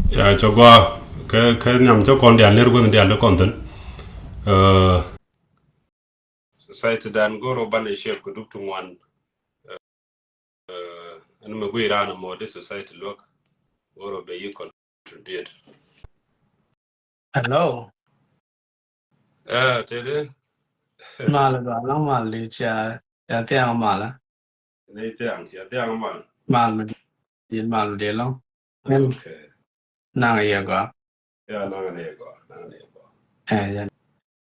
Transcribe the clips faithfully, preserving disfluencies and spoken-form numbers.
Ya, cɛ gɔaa, kɛ, kɛ nhiam cɛ kɔn diaal ner weth diaal ni kɔn thin. Ɛ, society dan go̱o̱r ɔ banɛ shape kɛ dup ti ŋuan. Ɛ, ɛn mɛ guiy raan mɔ di society luɔk go̱o̱r ɔ bɛ yi contribute. Hello. Ɛ, tete. Mal gɔaa lɔŋ mal di cia, cia thiaŋ mal. Ni thiaŋ, cia thiaŋ mal. Mal mi di, mal mi di lɔŋ. Okay. Naŋ yɛ gɔaa. Ya, naŋ yɛ gɔaa, naŋ yɛ gɔaa. Ɛ, ya,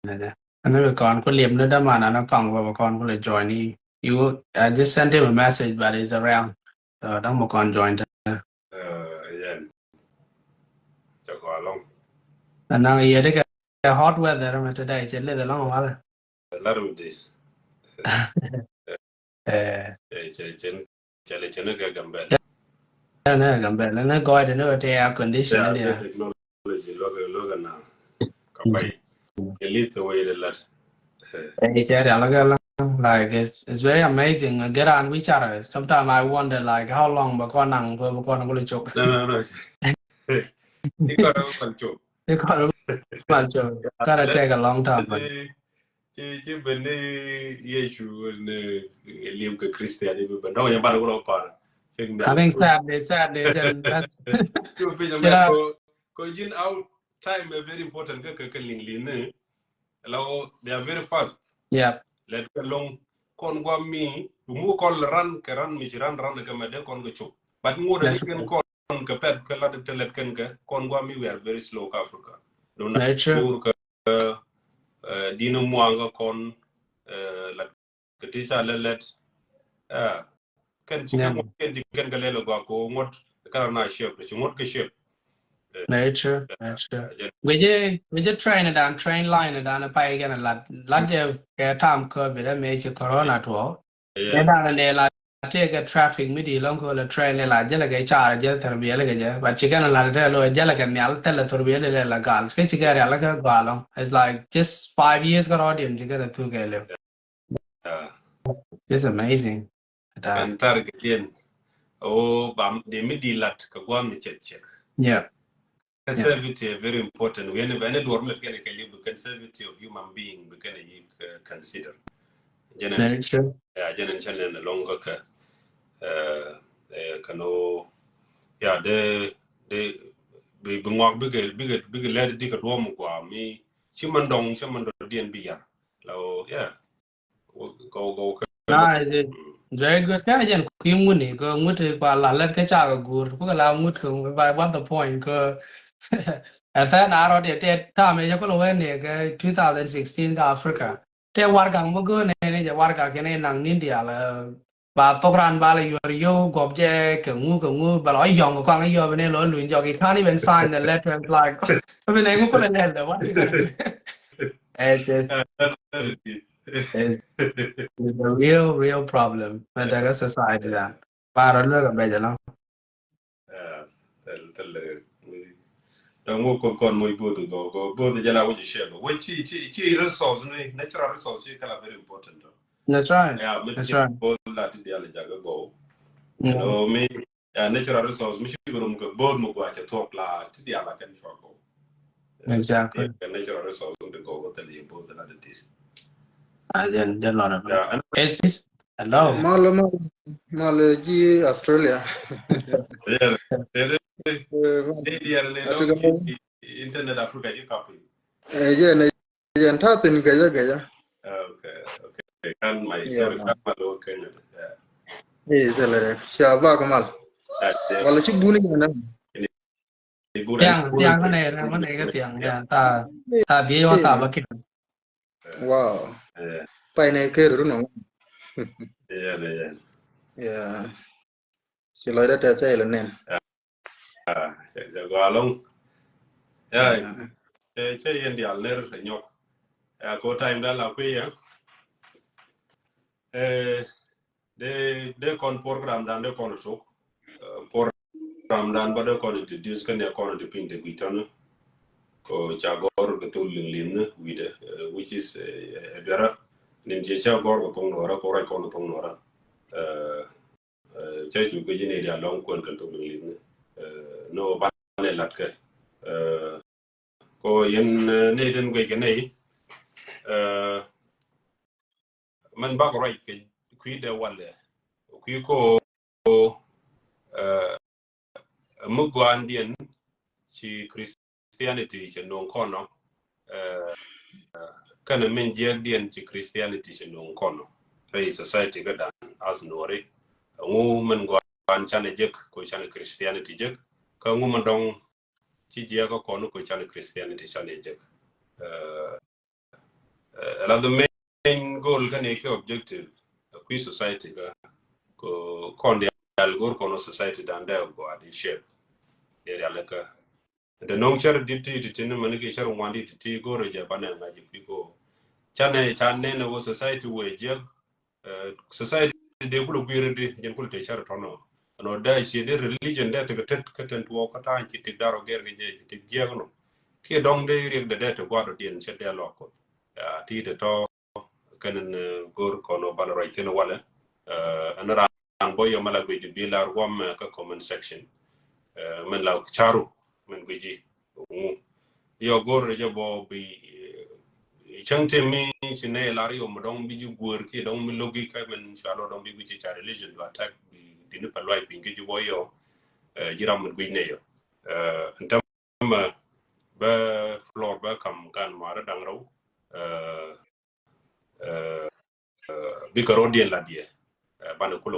ya, ya. Ɛn bi kɔn ku liep ni däman an kɔŋ bä bä kɔn ku lɛ join i̱. You, I just sent him a message, but he's around. So däŋ bä kɔn join tɛ. Ɛ, yɛn. Cɛ gɔaa lɔŋ. Ɛ, naŋ yɛ di kɛ hot weather mɛ today, cɛ lith ɛlɔŋ walɛ. Lar mi dis. Ɛ. Ɛ, cɛ, cɛ, cɛ lɛ cɛ ni kɛ Gambɛl. Cɛ ni kɛ Gambɛl, ni gɔɔydɛ ni wä ti air condition ni diɛ. Technology luɔkɛ, luɔkɛ na. Ka pay. Kɛ lith wä yɛ di lat. Ɛ, cɛ rial kɛ la. Like, it's, it's very amazing. Get on each other. Sometimes I wonder, like, how long bä kɔn naŋ, bä kɔn naŋ kuli cok. No, no, no. Ikɔn naŋ kuli cok. Ikɔn mal cok. Gotta take a long time, but ci, ci ben ni Yecu ni liep kɛ Christian ibi ben dɔŋ yɛ bal wurɔ par. I think Saturday, Saturday, then that's, ci piny you know, ko, ko jin out time is very important kɛ, kɛ, kɛ liŋ liŋ ni. Hello, they are very fast. Yep. Let kɛ lɔŋ kɔn gua mi, bu mu kɔn ran kɛ ran mi ci ran ran kɛ mɛ de kɔn kɛ cok. But ŋuɔt ni kɛn kɔn kɛ pɛth kɛ lat te lɛt kɛn kɛ kɔn gua mi we are very slow ka Africa. Dona dur kɛ, ɛ, dini muaŋ kɛ kɔn, ɛ, lat kɛ ti ca lɛ lɛt. Ɛ, kɛn ci kɛ ŋuɔt kɛn ci kɛn kɛ lɛ lɛ gua ko ŋuɔt kɛ ran na shape, ci ŋuɔt kɛ shape. Very true, very true. Guic jɛ, guic jɛ train dan, train line dan pay kɛn lat, lat jɛ kɛ tam covid ɛ mɛ ci corona tuɔ. Ɛ dan ne la tëë kɛ traffic mi di lɔŋ kɛ wä lɛ train lɛ la jälɛ kɛ car jälɛ thurbiɛl kɛ jɛ. But ci kɛn la tëë lɔ jälɛ kɛ nhial thilɛ thurbiɛl lɛ la gal. Kɛ ci kɛ rial kɛ gɔaa lɔŋ. It's like just five years kɛ rɔɔdiɛn ci kɛn thuk kɛ lɛw. It's amazing. Ɛn target yɛn. O bam de mi di lat kɛ guam mi cɛk cɛk. Yeah. Conservative very important. When, when it were met kɛn kɛ live conservative human being bi kɛn yi consider. Jɛn ɛn, very true. Yeah, jɛn ɛn channel along kɛ, ɛ, ɛ, kano, yeah, de, de bi, bi ŋɔak bikɛ, bikɛ, bikɛ lɛt di kɛ duɔm kua mi ci man dɔŋ, ci man dɔŋ diɛn bi yar. Lo, yeah. Go, go, go. Nah, is it very good? Kɛ jɛn kui̱ ŋuni kɛ ŋut kua la lɛt kɛ ca kɛ guur kukɛ la ŋut kɛ by what the point kɛ. Ɛ thɛn a rɔt yɛ tɛ tam yɛ jɛ kolo wɛn ni kɛ two thousand sixteen kɛ Africa. Tɛ wargak mi go̱o̱r nɛ ni jɛ wargak kɛn inan ni diaal. Ba thok ran ba la yuɔr yio̱w guɔp jɛ kɛ ŋu kɛ ŋu ba la ɔ yɔŋ kɔaŋ yio̱w bɛ ni lɔ luny jɔk. You can't even sign the letter and like, I mean, ŋu kulɛ lɛl dɛ, what you gonna do? It's, it's, it's, it's a real, real problem. Mɛ tekɛ society dan. Ba rɔ lek a bɛc alɔ. Thil, thil, dɔŋ wä kɔn, kɔn moc both go, go, both jɛ la wä jɛ share go. Wä ci, ci, ci resource ni, natural resource ci kala very important. That's right. Yeah, mi ti both la ti dial jaga go. You know, mi, yeah, natural resource mi ci rum go both mu gua ca thuɔk la ti dial la kɛn chwa go. Exactly. Kɛ natural resource mi go go thil yɛ both la ti ti. Ah, then, then lot of, yeah, and it's, hello. Mal, mal, mal ji Australia. Yeah, yeah, yeah. Eh, mal. Ni dial ni atu dɔŋ ka ci internet Africa ji kapi. Eh, yeah, ni Jɛn ta̱thi̱n gɛcä gɛcä. Okay, okay. Kan my, yeah, sorry, kan my lower Kenya. Yeah. Ii, thilɛ rɛ. Cia bak mal. Wala ci buni jɛn däm. Thiaŋ, thiaŋ, mɛ nɛ, mɛ nɛ kɛ thiaŋ, yeah, ta, ta dhiec wa ta ba ki̱n. Wow. Yeah. Pay nɛ ker run ɔ. Yeah, yeah, yeah. Yeah. Ci lɔcdä tɛth cä ilɛ nɛn. Ah, cɛ, cɛ gɔaa ɛlɔ̱ŋ. Ya, cɛ, cɛ yɛn diaal ner ɛ nyɔk. Ya, ko time dan la kui̱ ya. Eh, de, de kɔn program dan de kɔn tok. Eh, program dan ba de kɔn introduce kɛn ya kɔn de piny de gui̱tɔn. Ko ca gɔr kɛ thok liŋ liŋ wi̱dɛ, eh, which is, eh, eh, duɛra. Nin cɛ ca gɔr kɛ thok nuɔra, ko rɛc kɔn thok nuɔra. Eh, Eh, cä cu guic ni diaal lɔŋ kuɛn kɛn thok English ni. Eh, no, ban nɛ lat kɛ. Ko yɛn nɛy tin guic kɛ nɛy, mɛn bak ruac kɛ kui̱dɛ walɛ kui̱ ko mi gua̱a̱ndiɛn ci Christianity cɛ no̱o̱ŋ kɔnɔ, kɛnɛ min jiɛkdiɛn ci Christianity cɛ no̱o̱ŋ kɔnɔ rɛy society kä dan as Nuɔri. Ŋu min gua̱a̱n canɛ jek ko canɛ Christianity jek, kä ŋu min dɔŋ ci jiɛk kä kɔn ko canɛ Christianity canɛ jek. Ɛ la the main goal kä ni ki objective ɛ kui̱ society kä ko kɔn dial go̱r kɔn society dan dɛ gɔaa di shape. Dee rial kä dee no̱ŋ cär dit ti ti ti ni mani ki cär ŋuan dit ti ti go̱r jɛ banɛ ŋa̱c kui̱ ko canɛ canɛ ni wä society wä jiɛk. Society dee kulɛ gui̱i̱r di jɛn kulɛ te cär tɔnɔ. Ɛn ɔ dee cie dee religion dee tek tet kä ten tuɔɔk kä ta̱a̱ ci tik dar ɔ gɛr kɛ jɛ ci tik jiɛk nɔ. Kiɛ dɔŋ dee riɛk dee dee te gua̱a̱r dɔ̱diɛn cɛ dee lɔk kuth. Ti te tɔ kɛn ni go̱r kɔn ɔ bal ruac thin walɛ. Ɛn raan bɔ yɔ mɛ la guic di bi lar guam kä comment section. Mɛn la caru mɛn guic ji ŋu. Yɔ go̱r jɛ bɔ bi cäŋ te mi ci nɛ lar yɔ mi dɔŋ bi ji guer ki dɔŋ mi logi kä mɛn cua lɔ dɔŋ bi guic ci ca religion du attack bi dini pa luac piny ki ji bɔ yɔ. Ji ram mi guic nɛ yɔ. Ɛn tɛm bɛ floor bɛ kam gan mari daŋ rɛw. Bikɛ rɔ̱diɛn la diɛ banɛ kulɛ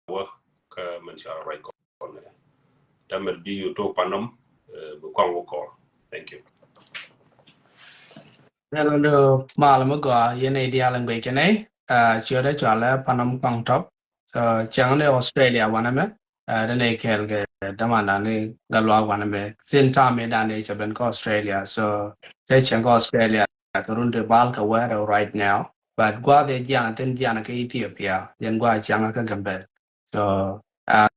wä kä mɛn ca ruac kɔn. Dämɛ bi yu tok panom bi kɔŋ wä kɔr. Thank you. Nɛ lɔ ni mal mi gɔaa yɛn i̱ diaal in guic kɛ nɛy. Ciötdä cualɛ panom kɔŋ tɔp. Cäŋ ni Australia wanɛ mɛ. Dɛ nɛy kɛɛl kɛ dämandan ni gat luaak wanɛ mɛ. Sin tam mi dan ni cɛ ben kä Australia. So cɛ cäŋ kä Australia kɛ run ti bal kɛ wɛɛrɛ right now. But gua̱a̱th ɛ jian thin jian kä Ethiopia yɛn gua̱a̱th cäŋ kä Gambel. So I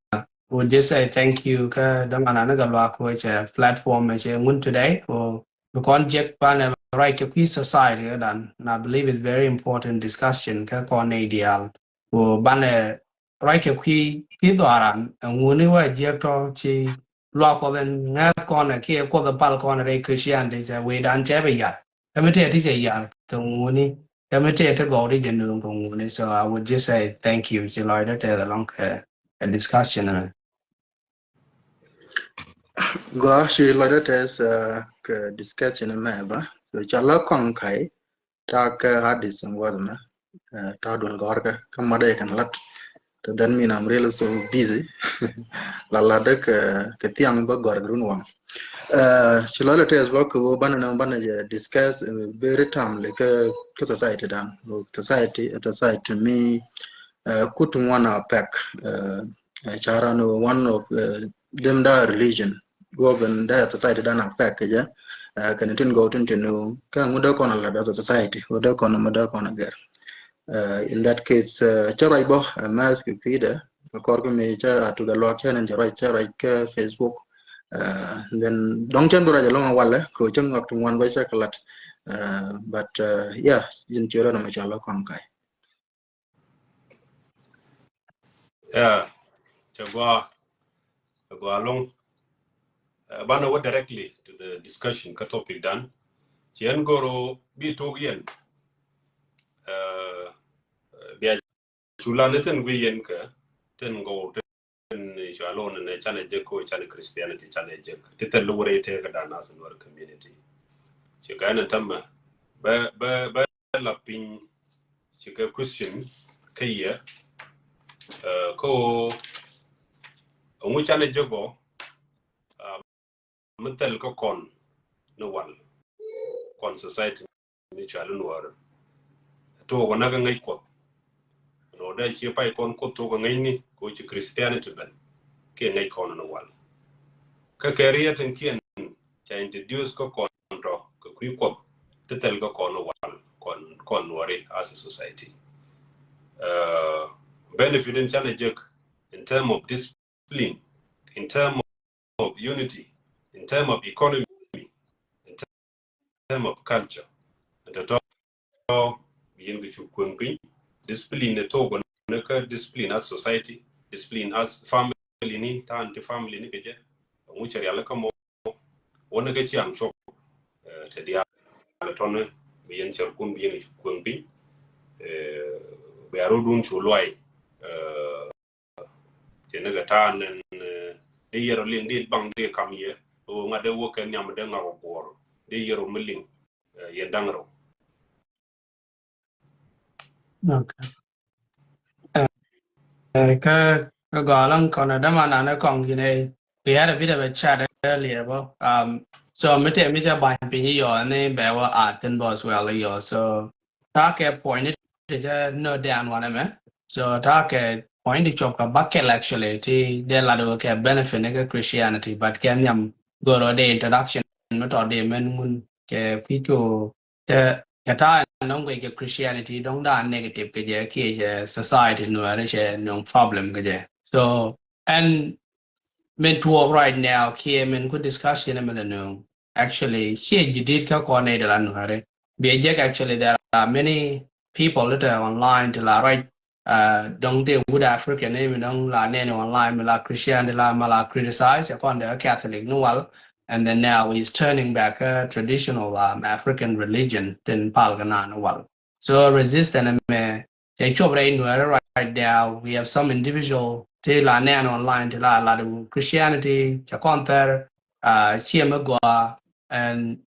would just say thank you kä dämandan ni gat luaak wecɛ platform cɛ ŋun today. Bi kɔn jek banɛ ruac kɛ kui̱ society dan. And I believe it's very important discussion kä kɔn nɛy diaal. Ku banɛ ruac kɛ kui̱ kui̱ dhɔaran ɛŋuni wä jiɛk tɔ ci luak kuɔth ɛn ŋäth kɔn ɛ kiɛ kuɔth ɛ pal kɔn ɛ rɛy Christianity cɛ wecdan cɛ bi yar. Kɛ mi tëë ti cɛ yar kɛ ŋuni kɛ mi tëë ti gɔw ti jɛ nööŋ kɛ ŋuni. So I would just say thank you ci lɔcdä tɛth ɛlɔŋ kɛ discussion ɛmɛ. Gua shi lɔcdä tɛth kɛ discussion mɛ ba. So ca lɔ kɔŋ kai ta kɛ hadis in guath mɛ ta dun gɔr kɛ kɛ ma dee kan lat. Kɛ then mean I'm really so busy. La la dee kɛ thiaŋ bä gɔr kɛ run waŋ. Ci lɔcdä tɛth bä kɛ wä banɛ nɛ banɛ jɛ discuss very timely kɛ society dan. Society society mi kut ŋuan a pɛk. Caran one of them da religion. Gɔbɛn da society da na pɛk kɛ jɛ. Kɛn tin gɔw tin tin kä ŋu dee kɔn a lat da society wä dee kɔn mɛ dee kɔn a gɛr. In that case cä ruac bɔ mɛth kɛ kui̱dɛ kɛ kɔr kä mi cä a tukɛ luak cä nen cä ruac cä ruac kä Facebook. Then dɔŋ cän bi ruac alɔŋ a walɛ kɛ cä ŋɔk ti ŋuan bä cä kɛ lat. But yeah, yin ciö rɛ nɔmɔ cä lɔ kɔn ka̱y. Yeah, cɛ gua cɛ gua lɔŋ. Banɛ wä directly to the discussion kä topic dan. Ci ɛn goro bi tok yɛn bia cu lan ni tin gui yɛn kɛ tin goro tin cua lon ni canɛ jek ko canɛ Christianity canɛ jek ti thil wurɛ ite kɛ dan as Nuer community. Ci kɛ ɛn tämɛ bɛ bɛ bɛ la piny ci kɛ question kä yɛ ko ŋu canɛ jek ɔ mi thil kä kɔn ni wal kɔn society ni cual Nuɔr. Tuɔk näk ŋäc kuɔth. Nɔ dee ci pay kɔn kuoth tuɔk ŋäc ni ko ci Christianity ben kiɛ ŋäc kɔn ni wal. Kä kɛ riet in kiɛn ca introduce kä kɔn tɔ kɛ kui̱ kuɔth ti thil kä kɔn ni wal kɔn kɔn Nuɔri as a society. Benefit in canɛ jek in term of discipline, in term of unity, in term of economy, in term of culture. Ɛn tɔ̱tɔ̱ bi yɛn kɛ cu kueŋ piny. Discipline ni thok ni kä discipline as society, discipline as family ni, ta̱a̱n ti family ni kɛ jɛ. Ŋu cɛ rial kä mɔ Wä ni kä ciaŋ cop, ɛ, te diaal tɔni, bi yɛn cärkun, bi yɛn cu kueŋ piny, ɛ, bia rɔdun cu luay, ɛ, cɛ ni kɛ ta̱a̱ nɛn, ɛ, dee yɛr ɔ liŋ, dee baŋ, dee kam yɛ, ɣöö ŋa̱t dee wä kɛ nhiam, dee ŋa̱k ɔ guɔ̱ɔ̱r, dee yɛr ɔ mi liŋ, ɛ, yɛn da̱ŋ rɛw. Okay. Ɛ, ɛ, kä, kä gɔaa ɛlɔ̱ŋ kɔn ɛ däman an ɛ kɔŋ, you know, we had a bit of a chat earlier, bä. Um, so mi tëë mi cä ba̱ny piny i̱ yɔ, ɛn ni bɛ wä at thin bä as well i̱ yɔ. So ta̱a̱ kɛ point ni ti cä note down wanɛ mɛ. So ta̱a̱ kɛ point ti cop kɛ bäkɛl actually ti dee lat wä kɛ benefit ni kɛ Christianity, but kɛ nhiam go̱rɔ dee introduction mi tɔ dee mɛn ŋun kɛ kui̱ cu Kɛ, kɛ ta̱a̱ ɛn nɔŋ guic kɛ Christianity dɔ̱ŋ da̱a̱n negative kɛ jɛ kiɛ cɛ society nuɛɛri cɛ nöŋ problem kɛ jɛ. So ɛn min tuɔɔk right now kiɛ min ku discussion min la nöŋ. Actually ciɛ jidit kä kɔn nɛy dee la nuɛɛri. Biɛ jek actually there are many people that are online ti la ruac, uh, dɔŋ tëë wut African ni mi dɔŋ la nɛn online mi la Christian ti la ma la criticize ɛ kɔn dee Catholic ni wal, and then now he's turning back a traditional, um, African religion tin pal kɛ naan ni wal. So resistance mɛ cɛ cop rɛy nuɛɛri right now. We have some individual ti la nɛn online ti la lat Christianity cɛ kɔn thɛr, uh, ciɛ mi gɔaa, and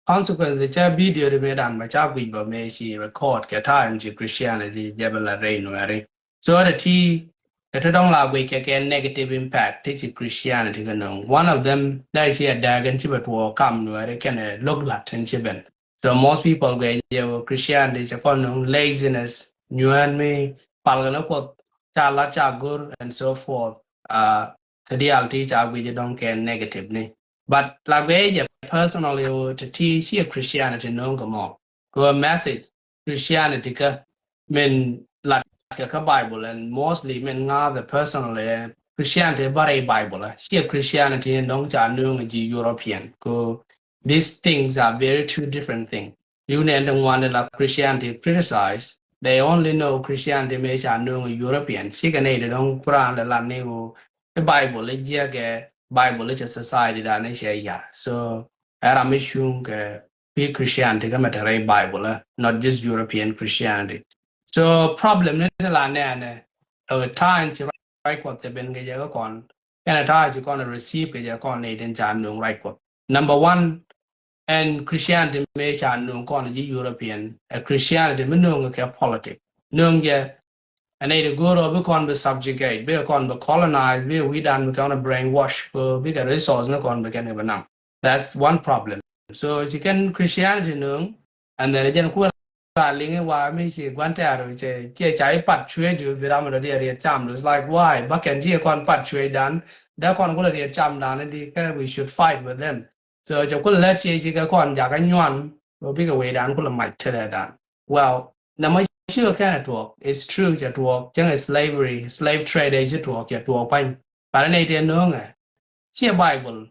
consequence cä video di mëë dan bä ca guic bä mëë ci record kɛ time ci Christianity jɛ bä la rɛy nuɛɛri. So ɛ ti, ɛ ti dɔ̱ŋ la guic kɛ kɛ negative impact ti ci Christianity kɛ nöŋ. One of them, la ci a dääk ɛn ci bɛ tuɔɔk kam nuɛɛri kɛnɛ lo̱k lat ɛn ci ben. So most people guic jɛ wä Christianity cɛ kɔn nöŋ laziness, nyuɛn mi pal kɛn kuoth ca lat ca go̱r and so forth. Uh, ti diaal ti ca guic jɛ dɔ̱ŋ kɛ negative ni. But la guic jɛ personally wä ti ti ci Christianity nöŋ kɛ mɔ. Kɛ wä message Christianity kä min lat kɛ kä Bible, and mostly min ŋa̱th ɛ personally, eh, Christianity bä rɛy Bible, eh. Ciɛ Christianity in dɔ̱ŋ ca nööŋ ji̱ European. Kɛ these things are very two different things. Liw nɛn ti ŋuan la Christianity criticize, they only know Christianity mëë ca nööŋ European. Cikɛ nɛy ti dɔ̱ŋ kuran lɛ lat ni ɣöö i̱ Bible i̱ jiäkɛ, Bible i̱ cɛ society dan i̱ cɛ yar. So ɛ ram mi cuŋ kɛ kui̱ Christianity kä mɛ te rɛy Bible, eh, not just European Christianity. So problem ni ti la nɛɛnɛ, ɛ time ci ruac Kuɔth cɛ ben kɛ jɛ kä kɔn, kɛnɛ ta̱a̱ ci kɔn receive kɛ jɛ kɔn nɛy tin ca nööŋ ruac Kuɔth. Number one, ɛn Christianity mëë ca nööŋ kɔn ji̱ European, ɛ Christianity mi nööŋ kɛ politic. Nööŋ jɛ, ɛ nɛy ti go̱o̱r ɔ bi kɔn bi subjugate, bi kɔn bi colonize, bi wi̱i̱dan bi kɔn brainwash, kɛ bikɛ resource ni kɔn bi kɛn kɛ bi naŋ. That's one problem. So ci kɛn Christianity nööŋ, and then jɛn ku la liŋ i̱ wa mi ci gua̱n tɛ̈r cɛ kiɛ ca i̱ pat cuëëc diu bi ram dɔ diɛ riet cam du. It's like, why? Bä kɛn ci kɔn pat cuëëc dan, dee kɔn ku la riet cam dan di kɛ, we should fight with them. So cɛ ku la lɛt ci ci kɛ kɔn jakä nyuan, bä bikɛ wecdan ku la mac tetdɛ dan. Well, nɛ mɔ ci kɛ kɛn ɛ tuɔɔk, it's true, cɛ tuɔɔk, cäŋ ɛ slavery, slave trade ɛ ci tuɔɔk, cɛ tuɔɔk pa̱ny. But ɛ nɛy tëë nööŋɛ, ciɛ Bible,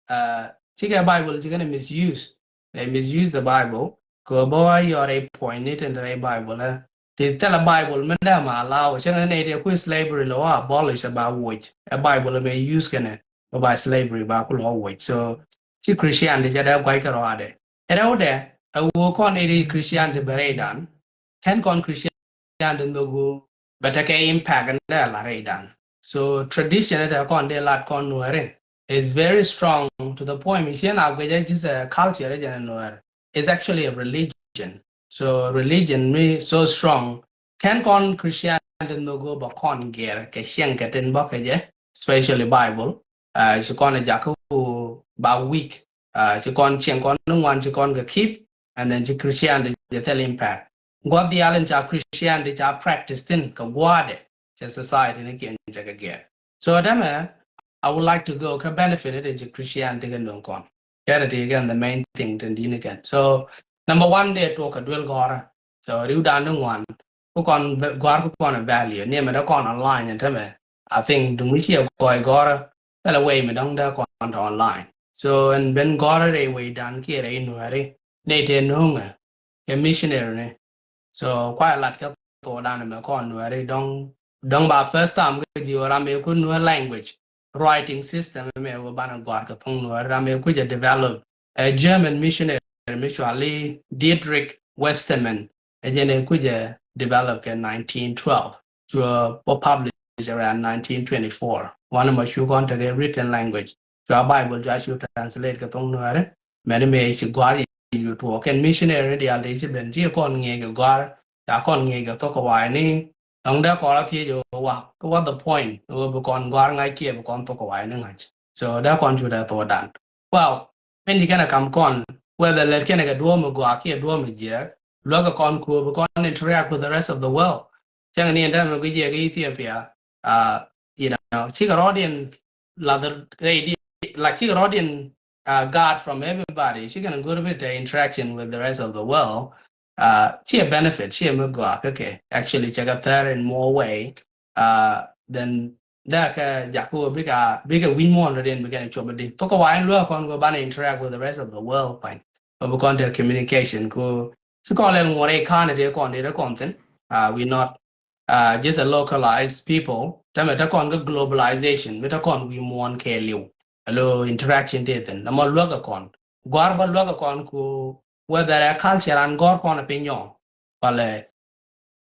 uh, cikɛ Bible cikɛ ni misuse. They misuse the Bible. Kɛ bä wa yɔr a point ni tin rɛy Bible, eh. Ti thilɛ Bible mi dee ma allow. Cäŋ ni nɛy ti ku slavery lɛ wa abolish, ba wuɔc. Ɛ Bible mɛ use kɛnɛ bä ba slavery ba ku lɔ wuɔc. So ci Christianity cɛ dee guac kɛ rɔadɛ. Ɛ rɛwdɛ, ɛ wä kɔn nɛy ti Christianity bɛ rɛy dan. Kɛn kɔn Christianity nhök wä bɛ tekɛ impact in dee la rɛy dan. So tradition in te kɔn dee lat kɔn Nuɛri is very strong to the point mi cien a guic ɛ just a culture jɛn a Nuɛri. It's actually a religion. So religion mi so strong. Kɛn kɔn Christianity nhök wä bɛ kɔn gɛr kɛ cieŋ kɛ tin bä kɛ jɛ, especially Bible. Uh, ci kɔn a jakä wä ba weak. Uh, ci kɔn cieŋ kɔn ni ŋuan ci kɔn kɛ keep, and then ci Christianity jɛ thil impact. Gua̱th diaal in ca Christianity ca practice thin kɛ gua̱a̱dɛ, cɛ society ni kiɛn cɛ kɛ gɛr. So dämɛ, I would like to go kɛ benefit ni ti ci Christianity kɛ nöŋ kɔn. Kɛn ti kɛn the main thing tin dini kɛn. So number one, dee tuɔk kɛ duel gɔrä. So riw dan ni ŋuan, ku kɔn be-, gɔr ku kɔn a value. Ni mɛ dee kɔn online ɛn tämɛ. I think duŋ mi ciɛ gɔy gɔrä, thilɛ way mi dɔ̱ŋ dee kɔn tɔ online. So ɛn ben gɔrä rɛy way dan kiɛ rɛy Nuɛri. Nɛy tëë nööŋɛ kɛ missionary ni. So kuay lat kɛ thok dan mɛ kɔn Nuɛri dɔ̱ŋ, dɔ̱ŋ ba first time kɛ ji̱ ram ëë ku Nuer language. writing system mɛ wä banɛ gɔ̱a̱r kɛ thoŋ Nuäär ram ɛ kui̱c ɛ develop ɛ German missionary mi cɔal i̱ Dietrich Westermann. Ɛ jɛn ɛ kui̱c ɛ develop kɛ nineteen twelve, cuɛ bä publish around nineteen twenty-four. Wanɛ mɔ cu kɔn tekɛ written language, cua Bible cua cu translate kɛ thoŋ Nuääri. Mɛni mëë ci gɔ̱a̱r yɛ cu tuɔɔk kɛn missionary diaal ti ci ben ci kɔn ŋi̱eec kɛ gɔ̱a̱r, ca kɔn ŋi̱eec kɛ thok kɛ wa̱a̱ ni. Dɔ̱ŋ dee kɔn rɔ thiec ɛ wä, kɛ what the point ɛ wä bi kɔn gɔ̱a̱r ŋa̱c kiɛ bi kɔn thok kɛ wa̱a̱ ni ŋa̱c. So dee kɔn cu dee thok dan. Well, mɛn ci kɛn ɛ kam kɔn, whether lɛt kɛn ɛ kɛ duɔ̱ɔ̱m ɛ gɔaa kiɛ duɔ̱ɔ̱m ɛ jiɛɛk, luäk kɛ kɔn kuɔ bi kɔn interact with the rest of the world. Cäŋ ni ɛn täämɛ guic yɛ kɛ Ethiopia, uh, you know, cikɛ rɔɔdiɛn lath rɛy di, like, cikɛ rɔɔdiɛn, uh, guard from everybody. Cikɛ ni good bit interaction with the rest of the world. Uh, ci a benefit, ci a mi gɔaa kɛ kɛ. Actually, cɛ kɛ thɛr in more way. Uh, then dee kɛ jakä wä bikɛ, bikɛ wi̱ny muɔ̱ɔ̱n rɔɔdiɛn bikɛ ni cop di. Thok kɛ wa in luäk kɔn kɛ banɛ interact with the rest of the world pany. Bä bi kɔn te communication ko ci kɔn lɛl ŋuɔrɛ i̱ ka̱n ite kɔn ite kɔn thin. Uh, we not, uh, just a localized people. Tämɛ te kɔn kä globalization mi te kɔn wi̱i̱ muɔ̱ɔ̱n kɛɛliw. Alo interaction te thin. Namɔ luäk kɛ kɔn. Gɔ̱a̱r bä luäk kɛ kɔn ku whether a culture an gɔ̱r kɔn a piny nyɔ. Palɛ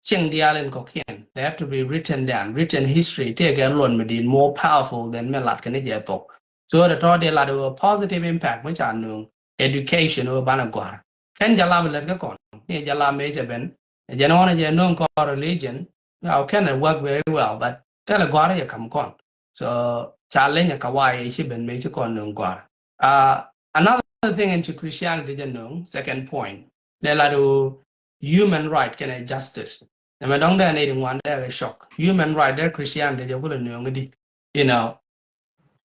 cieŋ diaal in kɔ̱kiɛn. They have to be written down. Written history tëëkɛ luɔt mi di̱i̱t more powerful than mi lat kɛ ni jɛ thok. So the tɔ̱ dee lat ɛ wä positive impact mi ca nööŋ education wä banɛ gɔ̱a̱r. Kɛn jɛ lam lät kä kɔn ni jɛ lam mëë cɛ ben. Jɛ ni ɣɔn jɛ nööŋ kɔn religion. Now kɛn ɛ work very well, but thilɛ gɔ̱a̱r jɛ kam kɔn. So ca leny ɛ ka wa̱a̱ yɛ ci ben mëë ci kɔn nööŋ gɔ̱a̱r. Uh, another thing in ci Christianity jɛ nööŋ, second point. Lɛ lat ɛ wä human right kɛnɛ justice. Nɛmɛ dɔ̱ŋ dee ni di ŋuan dee kɛ shock. Human right dee Christianity jɛ kulɛ nööŋ di. You know,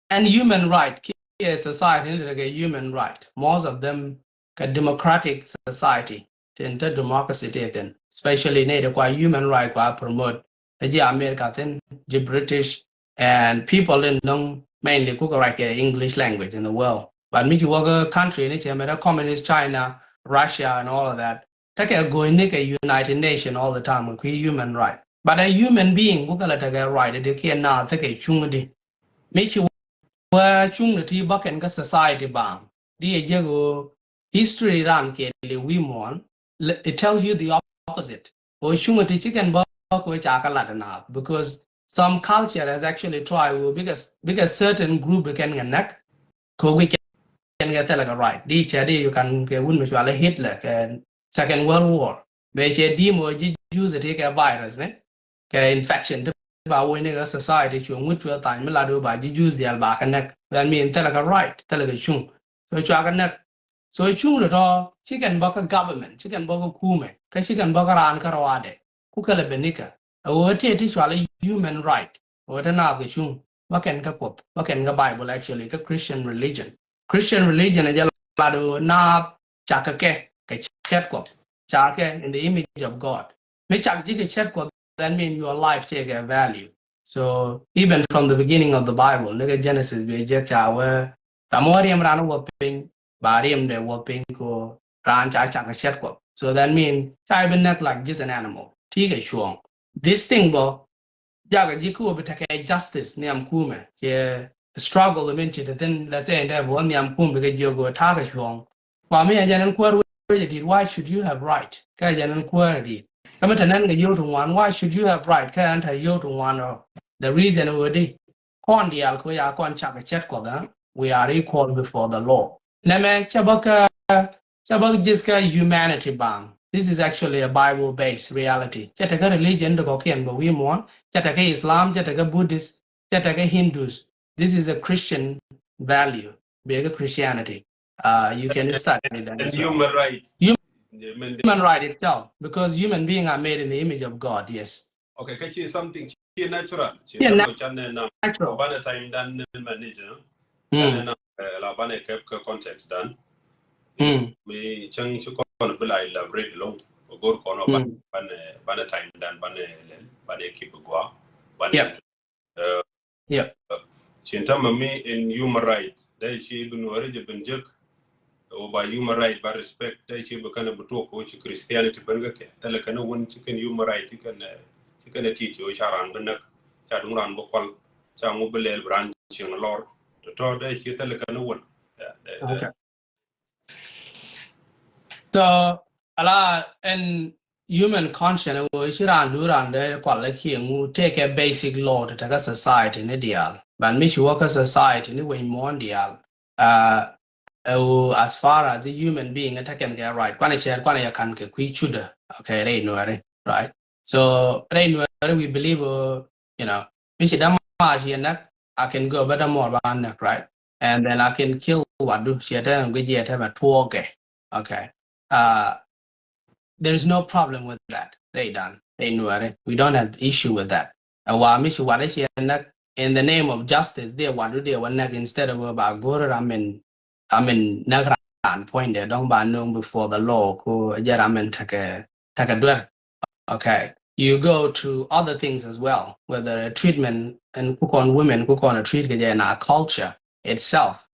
and human right kiɛ society ni tekɛ human right. Most of them kɛ democratic society. Tin te democracy te thin. Especially ni di kua human right kua promote. Te ji̱ America thin, ji̱ British, and people in nong mainly kukɛ right kɛ English language in the world. But mi ci wä kä country ni cɛ mɛ dee communist China, Russia and all of that. Tekɛ go̱o̱ny ni kɛ United Nation all the time kɛ kui̱ human right. But a human being kukɛ la tekɛ right di kiɛ na tekɛ cuŋ di. Mi ci wä cuŋ ni ti bä kɛn kä society baaŋ. Di ɛ jɛ ɣöö history ran kɛ li wi̱i̱ muɔ̱ɔ̱n, it tells you the opposite. Ɣöö cuŋ ti ci kɛn bä kɛ ca kä lat naath, because some culture has actually tried ɣöö bikɛ, bikɛ certain group bi kɛn kɛ näk. Kɛ ɣöö kɛn kɛ thilɛ kɛ right. Di cɛ di you can kɛ wun mi cualɛ Hitler kɛ Second World War. Bɛ cɛ di mɔ ji̱ Jews ti kɛ virus ni kɛ infection ti ba woc ni kɛ society cuɛ ŋut cuɛ thany mi lat wä ba ji̱ Jews diaal ba kɛ näk. That mean thilɛ kɛ right, thilɛ kɛ cuŋ. So cua kɛ näk. So cuŋ lɛ tɔ ci kɛn bä kä government, ci kɛn bä kä kumɛ, kä ci kɛn bä kä raan kä rɔadɛ. Ku kɛ lɛ ben ni kɛ ɛ ɣöö tëë ti cualɛ human right. Ɣöö te naath kɛ cuŋ bä kɛn kä Kuoth, bä kɛn kä Bible actually kä Christian religion. Christian religion ɛ jɛ lat ɣöö naath cak kɛ kɛ kɛ cɛt Kuɔth, cak kɛ in the image of God. Mi cak ji̱ kɛ cɛt Kuɔth, that mean your life cɛ kɛ value. So even from the beginning of the Bible, ni kɛ Genesis bi jɛ ca wee ram wä riɛm ran wä piny, ba riɛm dɛ wä piny ko ran ca cak kɛ cɛt Kuɔth. So that mean ca bi näk like just an animal. Ti kɛ cuɔ̱ɔ̱ŋ. This thing bä jakɛ ji̱ kä wä bi tekɛ justice nhiam kumɛ. Cɛ struggle min ci te thin, let's say, in dɛ bä nhiam kum bikɛ jiök wä ta̱a̱ kɛ cuɔ̱ɔ̱ŋ. Kua mi a jɛn ɛn kuäär wecɛ dit, why should you have right? Kä a jɛn ɛn kuäär dit. Kä mi te nɛn kɛ yio̱w ti ŋuan, why should you have right? Kä ɛn te yio̱w ti ŋuan ɔ. The reason wä di kɔn diaal kɛ wä ya kɔn cak kɛ cɛt Kuɔth ɛ. We are equal before the law. Nɛmɛ cɛ bä kä, cɛ bä ji̱th kä humanity baaŋ. This is actually a Bible based reality. Cɛ tekɛ religion ti kɔ̱kiɛn bä wi̱i̱ muɔ̱ɔ̱n, cɛ tekɛ Islam, cɛ tekɛ Buddhist, cɛ tekɛ Hindus. This is a Christian value. Bɛ kɛ Christianity. Uh, you can study that. And as well. Human right. Human, yeah, I mean, human right itself, because human beings are made in the image of God, yes. Okay, kä ci something ci natural. Ci natural. Can natural. Banɛ time dan ni manage. Mm. Can na la banɛ kɛp kä context dan. Mm. Mi cäŋ ci kɔn bi la elaborate long. Gor kɔn banɛ, banɛ time dan banɛ lɛl, banɛ keep gua. Banɛ. Yep. Cin tamɛ mi in human right. Dee ci bi nuɔri jɛ bin jek. Wä ba human right ba respect. Dee ci bi kɛn bi tuɔk wä ci Christianity ben kɛ kɛ. Thilɛ kɛn wun ci kɛn human right ci kɛn, ci kɛn teach wä ca ran bi näk. Ca duŋ ran bi kual. Ca ŋu bi lɛl bi ran cieŋ lɔr tɔ̱tɔ̱ dee ci thil kɛn wän. Yeah, dee- dee- Okay. So, ala ɛn human conscience wä ci raan du raan dee kual la kiɛ ŋu, tëëkɛ basic law ti tekɛ society ni diaal. But mi ci wä kä society ni wec muɔ̱ɔ̱n diaal. Uh, uh, as far as a human being, ɛ tekɛn kɛ right. Kuanɛ cɛɛt, kuanɛ yɛ kan kɛ kui̱ cudä. Okay, rɛy Nuɛri, right? So rɛy Nuɛri, we believe, uh, you know, mi ci dämaar ci yɛ näk, I can go bä dämaar ba näk, right? And then I can kill wadu, ci yɛ te ŋu jiɛ te mɛ tuɔɔkɛ. Okay. Uh, there is no problem with that. Rɛy dan, rɛy Nuɛri, we don't have issue with that. Ɛ wa mi ci wadu ci yɛ näk, in the name of justice, dee wadu dee wä näk, instead of ba go̱r ram in I mean, näk raan puɔ̱nydɛ dɔ̱ŋ ba nööŋ before the law, ku jɛ ram in tekɛ, tekɛ duer. Okay. You go to other things as well, whether a treatment, ɛn ku kɔn women, ku kɔn a treat kɛ jɛ in our culture itself.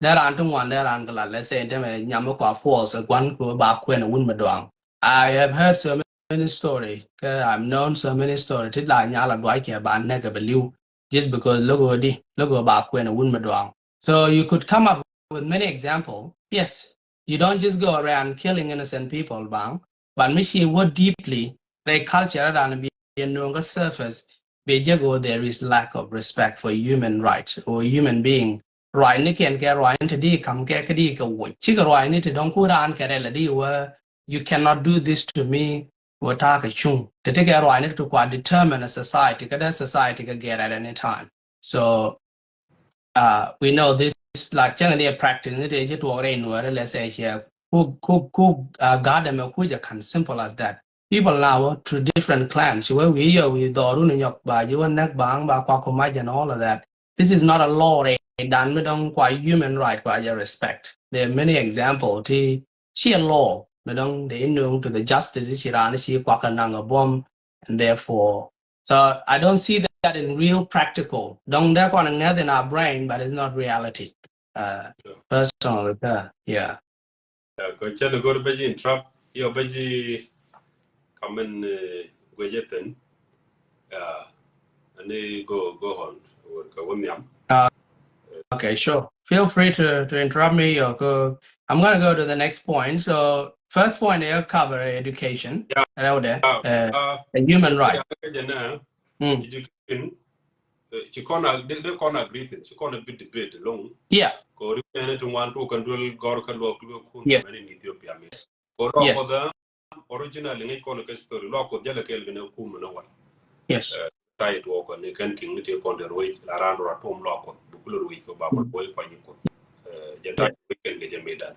Dee raan ti ŋuan, dee raan kɛ la, let's say, in tämɛ nyam mi kua force, ɛ gua̱n ku ba kuɛn a wun mi duaŋ. I have heard so many story, kɛ I've known so many story, ti la nyal a duac kɛ ba näk kɛ bɛ li̱w, just because logo di, logo ba kuɛn a wun mi duaŋ. So you could come up with many examples. Yes, you don't just go around killing innocent people, bang, but mi ci wä deeply, rɛy culture dan bi, bi nööŋ kä surface, bi jɛ go, there is lack of respect for human rights or human being. Ruacni kɛn kɛ ruacni ti di kam kɛ, kɛ di kɛ woc. Cikɛ ruacni ti dɔ̱ŋ ku raan kɛ rɛl di wä, you cannot do this to me, wä ta̱a̱ kɛ cuŋ. Ti ti kɛ ruacni ti kua determine a society, kɛ dee society kɛ gɛr at any time. So, uh, we know this, like, cäŋ ni a practice ni ti ci tuɔɔk rɛy Nuɛri, let's say, ciɛ ku, ku, ku, uh, gaat ɛmɛ ku jɛ kan, simple as that. People now, uh, to different clans, ci wee wi̱i̱ yɔ wi̱i̱ dhɔru ni nyɔk, ba ji̱ wä näk baŋ, ba kua ku mac and all of that. This is not a law rɛy dan mi dɔ̱ŋ kua human right, kua jɛ respect. There are many example ti ci a law mi dɔ̱ŋ dee nööŋ to the justice, ci raan ci kuak kɛ naŋ a buɔ̱m, and therefore, so I don't see that in real practical. Dɔ̱ŋ dee kɔn ŋäth in our brain, but it's not reality. Uh, personally, uh, yeah. Kɔ cɛn go̱r bɛ ji̱ interrupt, yɔ bɛ ji̱ kamin guecɛ thin. Ani go, go on, wor kɛ wä nhiam. Uh, okay, sure. Feel free to, to interrupt me. Or go, I'm gonna go to the next point. So first point, I cover education. Yeah. Rɛwdɛ, uh, uh, a human right. Education, ci kɔn a, de, de kɔn agree thin, ci kɔn a bi debate lɔŋ. Yeah. Kɔ ri kɛn ti ŋuan tu kan duel gɔr ka luɔk luɔk kun mɛn in Ethiopia mi. Kɔ luɔk kɔ the original ŋic kɔn ka story, luɔk kɔ jɛ lɛ kɛl gɛn kum na wal. Yes. Ta̱yɛ tuɔɔk ni kɛn kiŋ ni ti kɔn der wec la ran rɔ tum luɔk kɔ, bu kulor wec kɔ ba kɔ wec kɔ ni kɔ. Jɛ ta̱yɛ wec kɛn kɛ jɛ mi dan.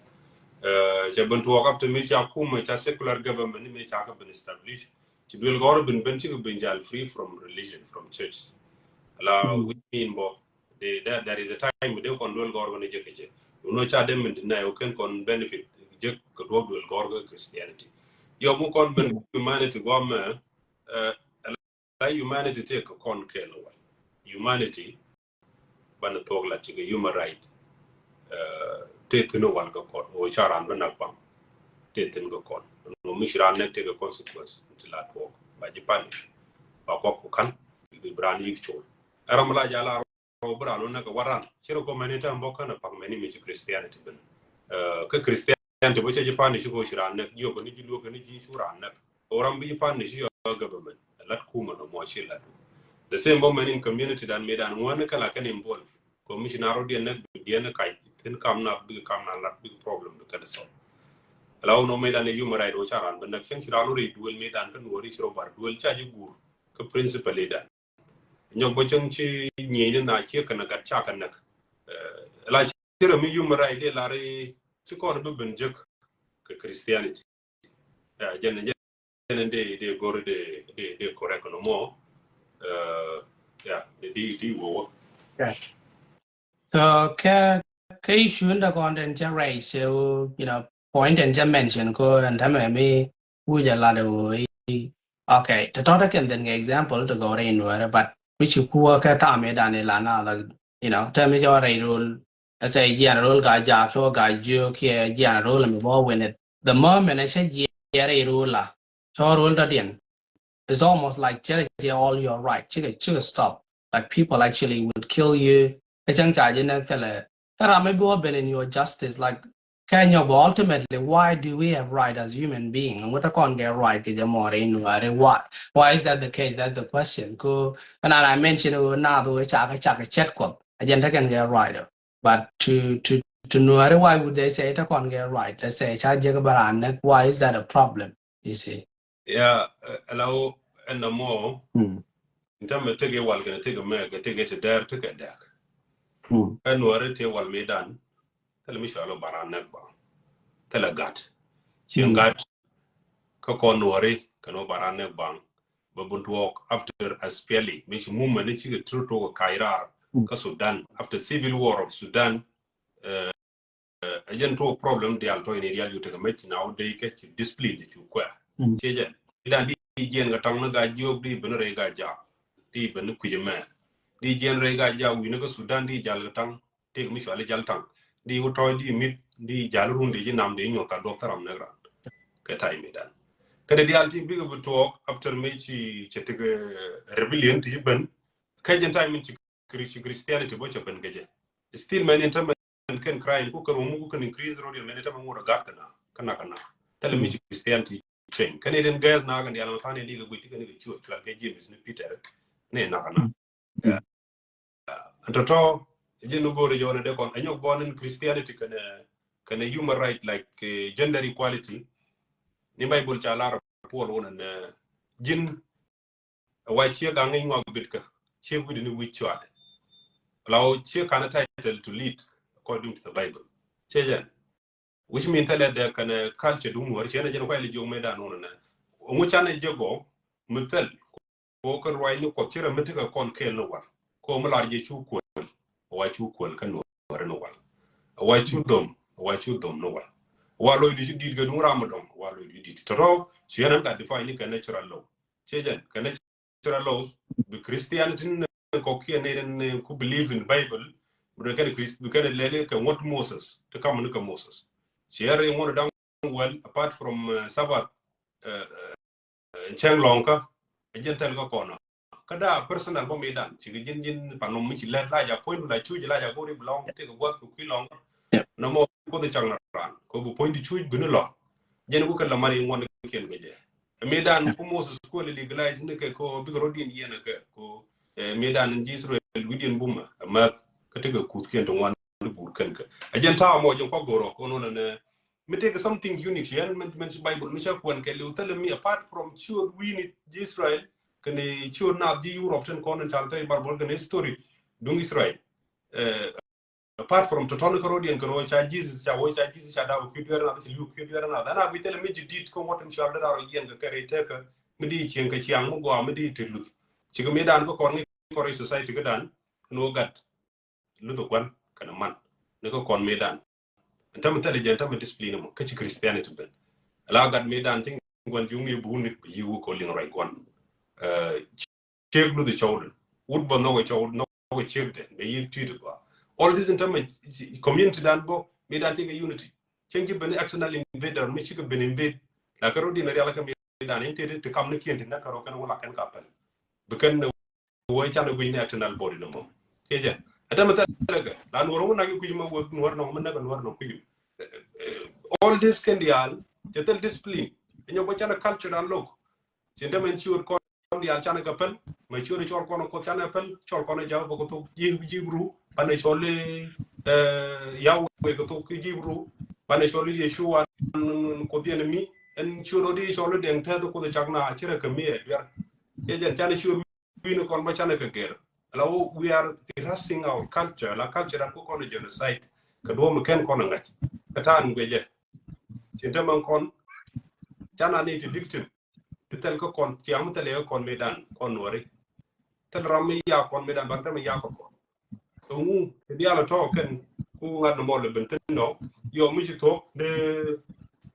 Cɛ ben tuɔɔk after mi ca kum, ca secular government mi ca ka ben establish. Ci duel gɔr ben ben ci ben jal free from religion, from church. Ala, which mean bɔ, de, that, there is a time de kɔn duel gɔr ben jɛ kɛ jɛ. You know, ca dem in deny, o ken kɔn benefit jɛ kɛ duel gɔr kɛ Christianity. Yɔ mu kɔn ben humanity gɔmɛ, uh, ala humanity te kɛ kɔn kɛ lɔ wal. Humanity banɛ thuɔk la cikɛ human right. Te thin wal kɛ kɔn, o ca ran bä nak baŋ. Te thin kɛ kɔn. No mi ci ran nɛk tekɛ consequence ti la tuɔk. Ba ji̱ punish. Ba kɔk ku kan bi ran yik col. Ɛ ram la jala rɔ bi ran wä nɛk kɛ waran. Ci rɔ kɔ mɛni tɛm bɔ kɛn a pak mɛni mi ci Christianity ben. Kɛ Christianity bä cɛ ji̱ punish ko ci ran nɛk. Jiɔ kɛ ni ji̱ luɔk kɛ ni ji̱ cu ran nɛk. Ɔ ram bi ji̱ punish yɔ government. Lat kumä nɔ mɔ ci lat. The same bä mɛn in community dan mi dan ŋuan kɛ la kɛn involve. Commissioner ɔ diɛn nɛ diɛn nɛ kac thin kam na big kam na lat big problem bi kɛn solve. Ala wä nɔ mi dan human right wä ca ran bä nɛk cɛŋ ci ran wä ri duel mi dan kɛn wä ri ci rɔ bar duel ca ji̱ gur kɛ principle i dan. Nyɔk bä cäŋ ci nyieny ni na ciek kɛn gat ca kɛn näk. Ala ci rɛ mi human right dee lar ci kɔn bi ben jek kɛ Christianity. Jɛn jɛn dee dee go̱r dee dee dee correct nɔ mɔ. Yeah, dee di di wä wä. So kɛ kɛ issue in da kɔn den ca raise, so, you know, point in ca mention ko and tɛmɛ mi wuja lat o. Okay, tɛ tɔt kɛn den kɛ example to go in where, but mi ci kuɔ kɛ tam i dan i la na la, you know, tɛ mi cɔ rɛy rol. Ɛ sɛ jian rol ka jak cɔ ka jiök kiɛ jian rol mi bɔ win it. The moment ɛ cɛ jian rɛy rol la cɔ rol dɔ diɛn. It's almost like cɛ cɛ all your right. Cikɛ cikɛ stop. Like people actually would kill you. Kä cäŋ ca ji̱ nɛk thilɛ. Thil ram mi bi wä ben in your justice, like, Kenya, but ultimately, why do we have right as human being? And what I can't get right kɛ jɛ mɔri in wari. Why? Why is that the case? That's the question. Ko, and I mentioned, oh, na do ca kɛ ca kɛ chat kɔ. A jɛn te kɛn get right. But to, to, to Nuɛri, why would they say it? I can't get right. Let's say ca jɛ kɛ bara nɛk. Why is that a problem? You see? Ya, ɛ la wä ɛn na mɔ. Ni tamɛ tëk i̱ wal kɛn tëk imɛ kɛ tëk i̱ ti dɛr tëk ɛ dɛk. Ɛn Nuɛri ti wal mi dan. Thilɛ mi cual wä bara nɛk baŋ. Thilɛ gat. Cieŋ gat. Kä kɔn Nuɛri kɛn wä bara nɛk baŋ. Bɛ bun tuɔɔk after S P L A. Mi ci movement ni cikɛ tur tuɔɔk kɛ Kairar. Kä Sudan. After civil war of Sudan. Ɛ jɛn tuɔɔk problem dial tɔy ni dial yu tekɛ mec na wä dee kɛ ci discipline ci cu kuɛ. Ci jɛn. Idan di jiɛn kɛ taŋ ni ga jiok di ben rɛy ga jak. Di ben ni kui̱c mɛ. Di jiɛn rɛy ga jak wi̱n ni kä Sudan di jal kɛ taŋ. Tëk mi cuali jal taŋ. Di wä tɔy di mit di jal run di ji nam di nyuɔth ka duɔk thäram nɛk ran. Kɛ tay mi dan. Kɛ di dial ti bikɛ bi tuɔɔk after mec ci cɛ tekɛ rebellion ti ci ben. Kɛ jɛn tay min ci Chri- ci Christianity bä cɛ ben kɛ jɛ. Still mɛn in tämɛ kɛn crime ku kɛn wä muk ku kɛn increase road in mɛn in tämɛ ŋot a gat kɛ na kɛ na kɛ na. Thilɛ mi ci Christianity change kɛn in gas na kɛn dial ma than in di kɛ guic ti kɛn kɛ cuɔt cual kɛ James ni Peter ni na kɛ na. Ɛn tɔtɔ jɛ ni go̱o̱r jɔɔn in dee kɔn a nyɔk bɔn in Christianity kɛn kɛn human right like gender equality. Ni Bible ca lar Paul wun in ji̱n Ɛ wa ciek a ŋi̱ny ŋuak bitkä ciek wi̱dɛ ni wi̱c cualɛ. La wä ciek kan a title to lead according to the Bible. Ciɛ jɛn. Which mean thilɛ dɛ kɛn culture duŋ Nuäri ciɛ ni jɛn kuay li jiök mëë dan nunɛ nɛ. Ŋu canɛ jɛ gɔw mi thil. Ko kɛ ruac ni Kuɔth ci rɛ mi tekɛ kɔn kɛɛl ni wal. Ko mi lar jɛ cu kuɔl. Wa cu kuɔl kä Nuäri ni wal. Wa cu dhom. Wa cu dhom ni wal. Wa loc di cu dit kɛ duŋ ram mi dɔŋ. Wa loc di cu dit. Tɔtɔ ci yɛn an ka define ni kɛ natural law. Ciɛ jɛn kɛ natural laws bi Christianity ni kɔkiɛn ni den ku believe in Bible. Bi den kɛn Christ bi kɛn lɛli kɛ ŋuɔt Moses ti kam ni kɛ Moses. Ciɛ ri ŋuɔt daŋ well apart from Sabbath. Cɛŋ lɔŋkä a jɛn thɛl kä kɔnɔ. Kä da personal bä mi dan ci kɛ ji̱n ji̱n panom mi ci lɛt la ja puɔ̱ny du la cuc la ja gori bi lɔŋ ti kɛ guath kɛ kui̱ lɔŋkä. Nɔmɔ kuoth cak na ran ko bi puɔ̱ny di cuc bi ni lɔŋ. Jɛn ku kɛ la mari ŋuɔn kiɛn kɛ jɛ. Mi dan ku Moses kuɔl legalize ni kɛ ko bikɛ rɔ diɛn yiɛn kɛ ko mi dan in ji Israel wi̱diɛn bumɛ a mɛth kä tekɛ kuth kiɛn ti ŋuan ni bur kɛn kɛ. A jɛn tawa mɔ jɛn kɔ goro ko nonɛ nɛ mi tekɛ something unique yɛn mɛn mɛn ci Bible mi ca kuɛn kɛ liw thilɛ mi apart from ciöt wi̱ni ji Israel kɛn ciöt na ji Europe tin kɔn in cal thilɛ Bible kɛn history duŋ Israel. Apart from tɔtɔni kɛ rɔ diɛn kɛ rɔ ca Jesus ca wä ca Jesus ca dap kiɛ duer na ci liu kiɛ duer na dana bi tɛlɛ mi ji dit kɛ wä tin ca dara rɔ yɛn kɛ kɛ rɛ tɛkɛ mi di cieŋ kɛ ciaŋ mi gɔaa mi di te luth. Cikɛ mi dan kɛ kɔn ŋi̱ kɔrɛ society kɛ dan ni wä gat luth ɛ guan kɛn man ni kɛ kɔn mi dan. Ɛn tämɛ thilɛ jɛn tämɛ discipline mɔ kä ci Christianity ben. La gat mi dan ti guan juŋ i̱ buni bi yi wä kɔ liŋ rɔy guan. Ciek luthi cɔwdɛ wut bä nhɔkɛ cɔw nhɔkɛ ciekdɛ bɛ yi tui̱t bä. All this in tämɛ community dan bä mi dan tekɛ unity. Cieŋ ci ben external invader mi cikɛ ben invade. La kɛ rɔ din rial kɛ mi dan in teti ti kam ni kiɛn ti nɛ kɛ rɔ kɛn wä la kɛn ka pɛl. Bi kɛn wä can guic ni external body ni mɔ. Ciɛ jɛ ɛn tämɛ thilɛ kɛ la nuɔr wä nak kui̱ mɛ wä nuɔr nɔŋ mi nɛk nuɔr nɔŋ kui̱. All this kɛn diaal cɛ thil discipline. Nyɔk bä can culture dan lok. Cin tämɛ ci wä kɔn diaal canɛ kɛ pɛl mɛ ciöt cɔl kɔn kɔth canɛ pɛl cɔl kɔn jaw bä kɛ thok ji̱ ji̱ bru banɛ cɔl yaw wek kɛ thok ji̱ bru banɛ cɔl Yeshua kɔth yɛn mi ɛn ciöt ɔ di cɔl dɛŋ tɛth kɔth cak na ci rɛ kɛ mi ɛ duer. Jɛ jɛn canɛ ciöt wi̱n kɔn bä canɛ kɛ gɛr. La wä we are erasing our culture la culture dan kɔ kɔn genocide kɛ duɔm kɛn kɔn ŋa̱c kɛ ta̱a̱n guecɛ. Cin tämɛ kɔn canɛ ni ti victim. Ti thɛl kä kɔn ciaŋ mi thɛl yɛ kä kɔn mi dan kɔn nuɔri. Thɛl ram mi ya kɔn mi dan ban thɛl mi ya kɔn kɔn. Ŋu ti dial tɔ kɛn ku ŋat ni mɔl ben thin nɔ yɔ mi ci thok de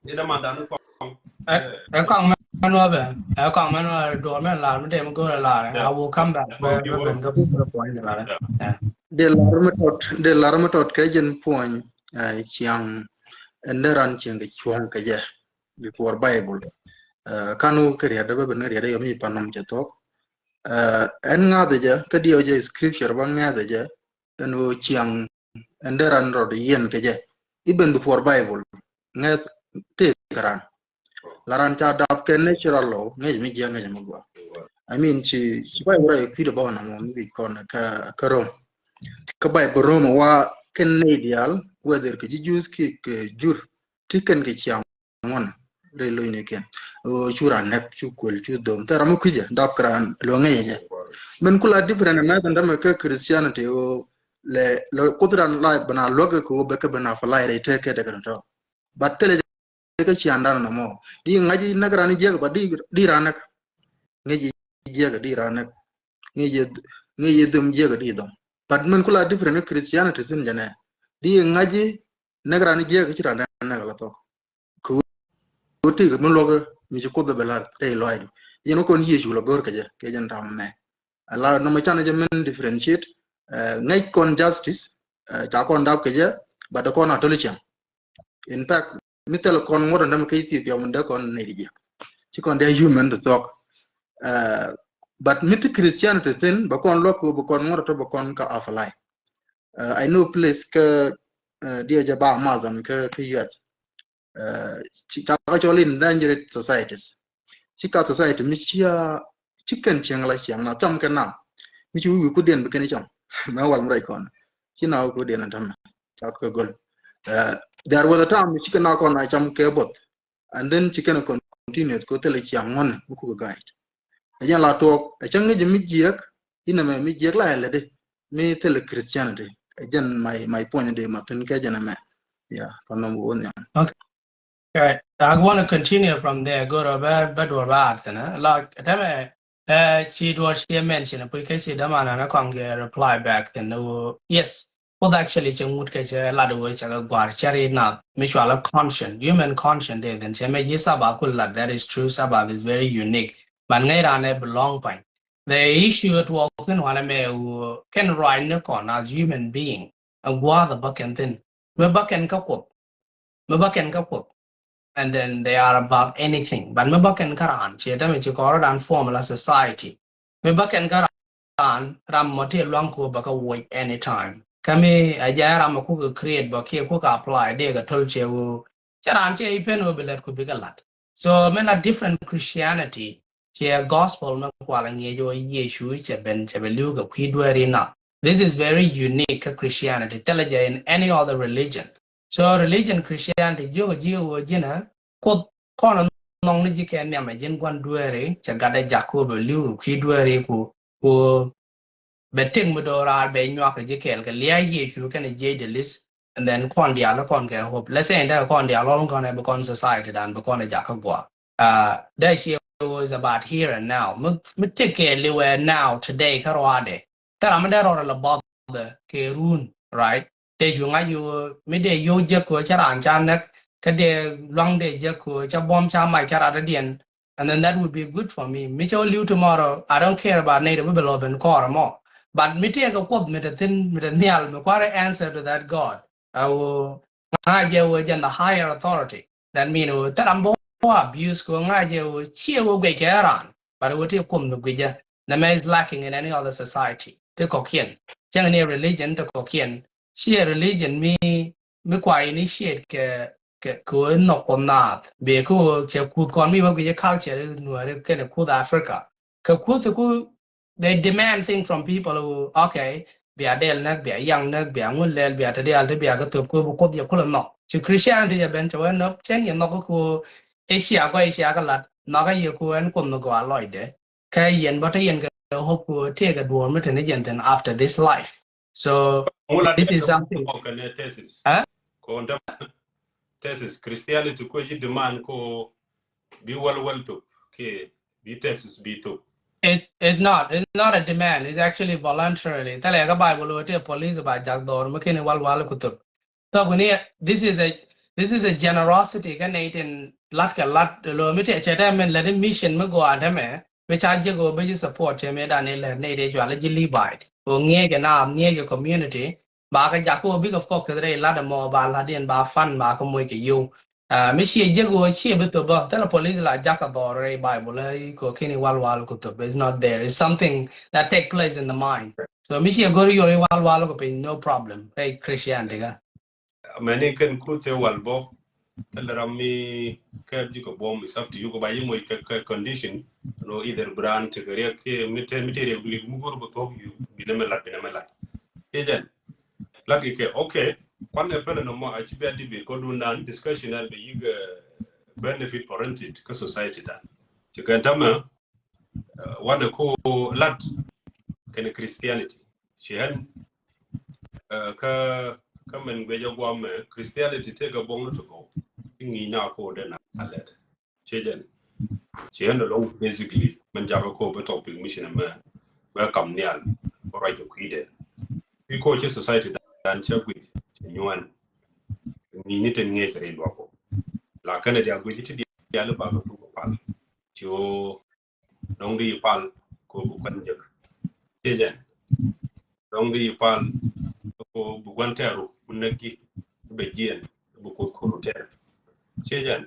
de man dan kɔn. Ɛ kɔn mɛ nuɔ bɛ ɛ kɔn mɛ nuɔ duɔr mɛ lar mi dem go̱o̱r lar. I will come back bɛ ben kä buk bɛ puɔny lar. De lar mi tɔt de lar mi tɔt kɛ jin puɔny ciaŋ ɛn de ran ciaŋ kɛ cuɔ̱ŋ kɛ jɛ. Before Bible. Kan wä kɛ riɛt dɛ bä ben kɛ riɛt dɛ yɔm i̱ panom cɛ thok. Ɛn ŋa̱th jɛ kä diɛ jɛ scripture bä ŋa̱th jɛ. ɛn ɣöö ciaŋ ɛn dee ran rɔɔdɛ yiɛn kɛ jɛ. Even before Bible, ŋäth tëë kɛ ran. La ran ca dap kɛ natural law, ŋäc mi jiäk ŋäc mi gua. I mean, ci, ci Bible rɔ yɛ kui̱dɛ bä ɣɔn amɔ mi wi̱c kɔn kä, kä Rom. Kä Bible Rom wa kɛn nɛy diaal, whether kɛ ji̱ Jews kiɛ kɛ jur, ti kɛn kɛ ciaŋ ŋuɔn rɛy lo̱cnikiɛn. Ɣöö cu ran näk, cu kuël, cu dhom. Thil ram mi kui̱cɛ dap kɛ ran lo̱ŋ ŋäcɛ jɛ. Min kula different ɛ mɛth ɛn tämɛ kä Christianity ɣöö lɛ, lɛ Kuoth ran la bɛ na luäk kɛ ɣöö bɛ kɛ bɛ na apply rɛy tëë kɛ däk kɛ tɔ̱. But thilɛ jɛ kä ciaŋdan nɔmɔ. Di ŋa̱c i̱ näk ran i̱ jiäk, but di, di ran näk. Ŋäc i̱ jiäk, di ran näk. Ŋäc i̱, ŋäc i̱ dhom jiäk, di dhom. But min kula different kä Christianity thi̱n jɛ nɛ. Di ŋa̱c i̱ näk ran i̱ jiäk, ci ran näk la thok. Kɛ ɣöö ti kɛ mi luɔk mi ci Kuoth bɛ la̱r rɛy lɔaacdu. Yɛn kɔn Yecu la go̱r kɛ jɛ, kɛ jɛn tam mɛ. Ala nɔmɔ canɛ jɛ min differentiate, eh, ŋäc kɔn justice, eh, ca kɔn dap kɛ jɛ, but kɔn a toli ciaŋ. In fact, mi thil kɔn ŋuɔ̱t ɛn däm kɛ Ethiopia min dee kɔn nɛy di jiäk. Ci kɔn dee human ti thuɔk. Eh, but mi ti Christianity thi̱n, bɛ kɔn luɔk kɛ bɛ kɔn ŋuɔ̱t ɛtɔ bɛ kɔn ka apply. Eh, I know place kä, eh, diɛ jɛ ba Amazon kä, kä U S. Eh, ci, ca kɛ cɔl endangered societies. Ci ka society mi cia, ci kɛn cieŋ la ciaŋ na cam kɛ na. Mi ci wi̱i̱ wi̱i̱ kudiɛn bi kɛn cam. Mɛ wal mi rɛy kɔn. Ci na wi̱i̱ kudiɛn a tämɛ. Ca kɛ gol. Eh, there was a time mi ci kɛ na kɔn a cam kɛ both. And then ci kɛn a continue ko thilɛ ciaŋ ŋuɔn mi kukɛ guide. Ɛ jɛn la tuɔɔk, ɛ cä ŋäc mi jiɛk, inɛ mɛ mi jiɛk la ɛ lɛ di, mi thilɛ Christianity. Ɛ jɛn my, my point di ma thin kɛ jɛn ɛmɛ. Yeah, pa nɔm wä nhiam. Okay. Okay. I want to continue from there. Go to bɛ, bɛ duɔr bɛ at thin, eh? Like, tämɛ, eh, ci duɔr ci mention, ɛ puc kɛ ci däman an kɔŋ kɛ reply back thin, eh, yes. Kuoth actually cɛ ŋut kɛ cɛ lat wee cɛ kɛ gua̱r cɛ ri nath mi cua la conscience, human conscience dee thin cɛ mɛ ci Sabbath ku lat, that is true, Sabbath is very unique. But ŋäc ran ɛ belong pany. The issue tuɔɔk thin wanɛ mɛ wee kɛn ruac ni kɔn as human being. Ɛ gua̱a̱th ɛ bä kɛn thin. Mi bä kɛn kä Kuoth. Mi bä kɛn kä Kuoth. And then they are above anything. But mi bä kɛn kä raan, ciɛ tämɛ ci kɔrɔ dan form la society. Mi bä kɛn kä raan, ram mɔ ti luaŋ ko bä kä wuɔc anytime. Kä mi a jɛ ram mɔ kukɛ create bä kiɛ kukɛ apply, dee kɛ tol ciɛ wee. Cɛ raan ciɛ ipen wee bi lɛt ku bikɛ lat. So mi la different Christianity, ciɛ gospel mi kual ŋiɛc wee Yecu cɛ ben, cɛ bɛ li̱w kɛ kui̱ dueeri na. This is very unique kä Christianity. Thilɛ jɛ in any other religion. So religion Christianity jiök ji̱ wee ji̱n ɛ Kuoth kɔn nhɔŋ ni ji̱ kɛ nhiam ɛ ji̱n gua̱n dueeri cɛ gat ɛ jak ku bɛ li̱w kui̱ dueeri ku, ku bɛ tëk mi do̱raar bɛ nyuak kɛ ji̱ kɛɛl kɛ lia̱a̱ Yecu kɛnɛ jiɛc de lis. And then kɔn diaal kɔn kɛ hope. Let's say in dee kɔn diaal ɔl kɔn ɛ bi kɔn society dan bi kɔn ɛ jak kä gua̱a̱. Uh, that she was about here and now. Mi, mi tëk kɛ liwɛ now, today, kä ruaadɛ. Thil ram mi dee rɔɔdɛ la bother kɛ run, right? Dee cu ŋa̱c yu, mi dee yio̱w jek kɛ cä raan ca näk, kä dee luaŋ dee jek kɛ cä buɔ̱m ca mac cä rat dädiɛn. And then that would be good for me. Mi cä wä li̱w tomorrow, I don't care about nɛy dee mi bɛ lɔ ben kɔɔr mɔ. But mi tëëkɛ Kuoth mi te thin, mi te nhial, mi kua̱rɛ answer to that God. Ɛ wee ŋa̱c jɛ wee jɛn the higher authority. That mean wee thil ram bä wä abuse kɛ wee ŋa̱c jɛ wee ciɛ wee guic kɛ raan. But wee ti Kuoth mi guic jɛ. Nɛ mɛ is lacking in any other society. Ti kɔkiɛn. Cäŋ ni religion ti kɔkiɛn. Ciɛ religion mi, mi kua initiate kɛ, kɛ, kɛ wee nhɔk Kuoth naath. Bɛ kɛ wee cɛ kuth kɔn mi wee guic jɛ culture Nuääri kɛnɛ kuth Africa. Kɛ kuth ti ku they demand thing from people who, okay, bia dɛl näk, bia yaŋ näk, bia ŋun lɛl, bia te diaal te bia kä thop ku bi Kuoth yɛ kulɛ nhɔk. Ci Christianity jɛ ben cɛ wee nhɔk, cɛn yɛ nhɔk ku ɛ cia gɔy cia kä lat, nhɔk ɛ yɛ ku ɛn Kuoth mi gɔaa lɔcdɛ. Kä yɛn bä te yɛn kɛ hope ku tëëkɛ duɔ̱ɔ̱r mi te ni jɛn thin after this life. So this is something. Kɔn däm thesis. Christianity ku ji̱ demand ku bi wäl wäl thop kiɛ bi thesis bi thop. It's, it's not. It's not a demand. It's actually voluntarily. Thilɛ kä Bible wee ti police ba jak dhɔr mi kini wal wal ku thop. Thok ni, this is a, this is a generosity kä nɛy tin lat kɛ lat lo mi ti cɛ tɛ min lɛ di mission mi gɔaa tɛ mɛ mi ca jek wee bi ji̱ support cɛ mi dan ni lɛ nɛy ti cua lɛ ji̱ Levite. Wee ŋiɛc kɛ na ŋiɛc kɛ community. Ba kɛ jak kɛ wee bikɛ focus rɛy lat ɛmɔ ba lat in ba fund ba kɛ moc kɛ yio̱w. Mi ciɛ jek ɣöö ciɛ bi thop bä, thilɛ police la jakä dhɔr rɛy Bible ɛ kɔ kini wal wal ku thop. It's not there. It's something that take place in the mind. So mi ciɛ go̱r yol i̱ wal wal ku piny, no problem rɛy Christianity kä. Mɛni kɛn kuth te wal bɔ, thilɛ ram mi kɛp ji̱ kɛ buɔm is up to you kɛ ba yi moc kɛ condition. No, either brand te kɛ riɛk kɛ mi te mi te riɛk bi lik mi go̱r bä thok yu bi nɛ mɛ lat bi nɛ mɛ lat. Kɛ jɛn laki kɛ okay. Kuan ɛ pɛlɛ nɔmɔ a ci bia debate kɔ dun dan discussion ɛn bɛ yik benefit oriented kä society dan. Ci kɛn tamɛ wanɛ ko lat kɛn Christianity. Ci ɛn kä kä mɛn guɛc a guam mɛ Christianity tëë kɛ buɔŋ ni ti gɔw. Ti ŋi̱i̱c na ko den a lɛt. Ci jɛn ci ɛn dɔlɔŋ basically mɛn jakä ko bä topic mission mɛ bɛ kam nial bä ruac kɛ kui̱dɛ. Kui̱ ko ci society dan cɛ guic cɛ nyuan. Ŋi̱i̱c ni tin ŋi̱i̱c kɛ ri luako. La kɛn ɛ dia guic ti dial ba kɛ tuk kɛ pal. Ci o dɔŋ di pal ko bu kwan jek. Ci jɛn dɔŋ di pal ko bu kwan tɛru bu näk gi bɛ jiɛn bu kuth kuru tɛr. Ci jɛn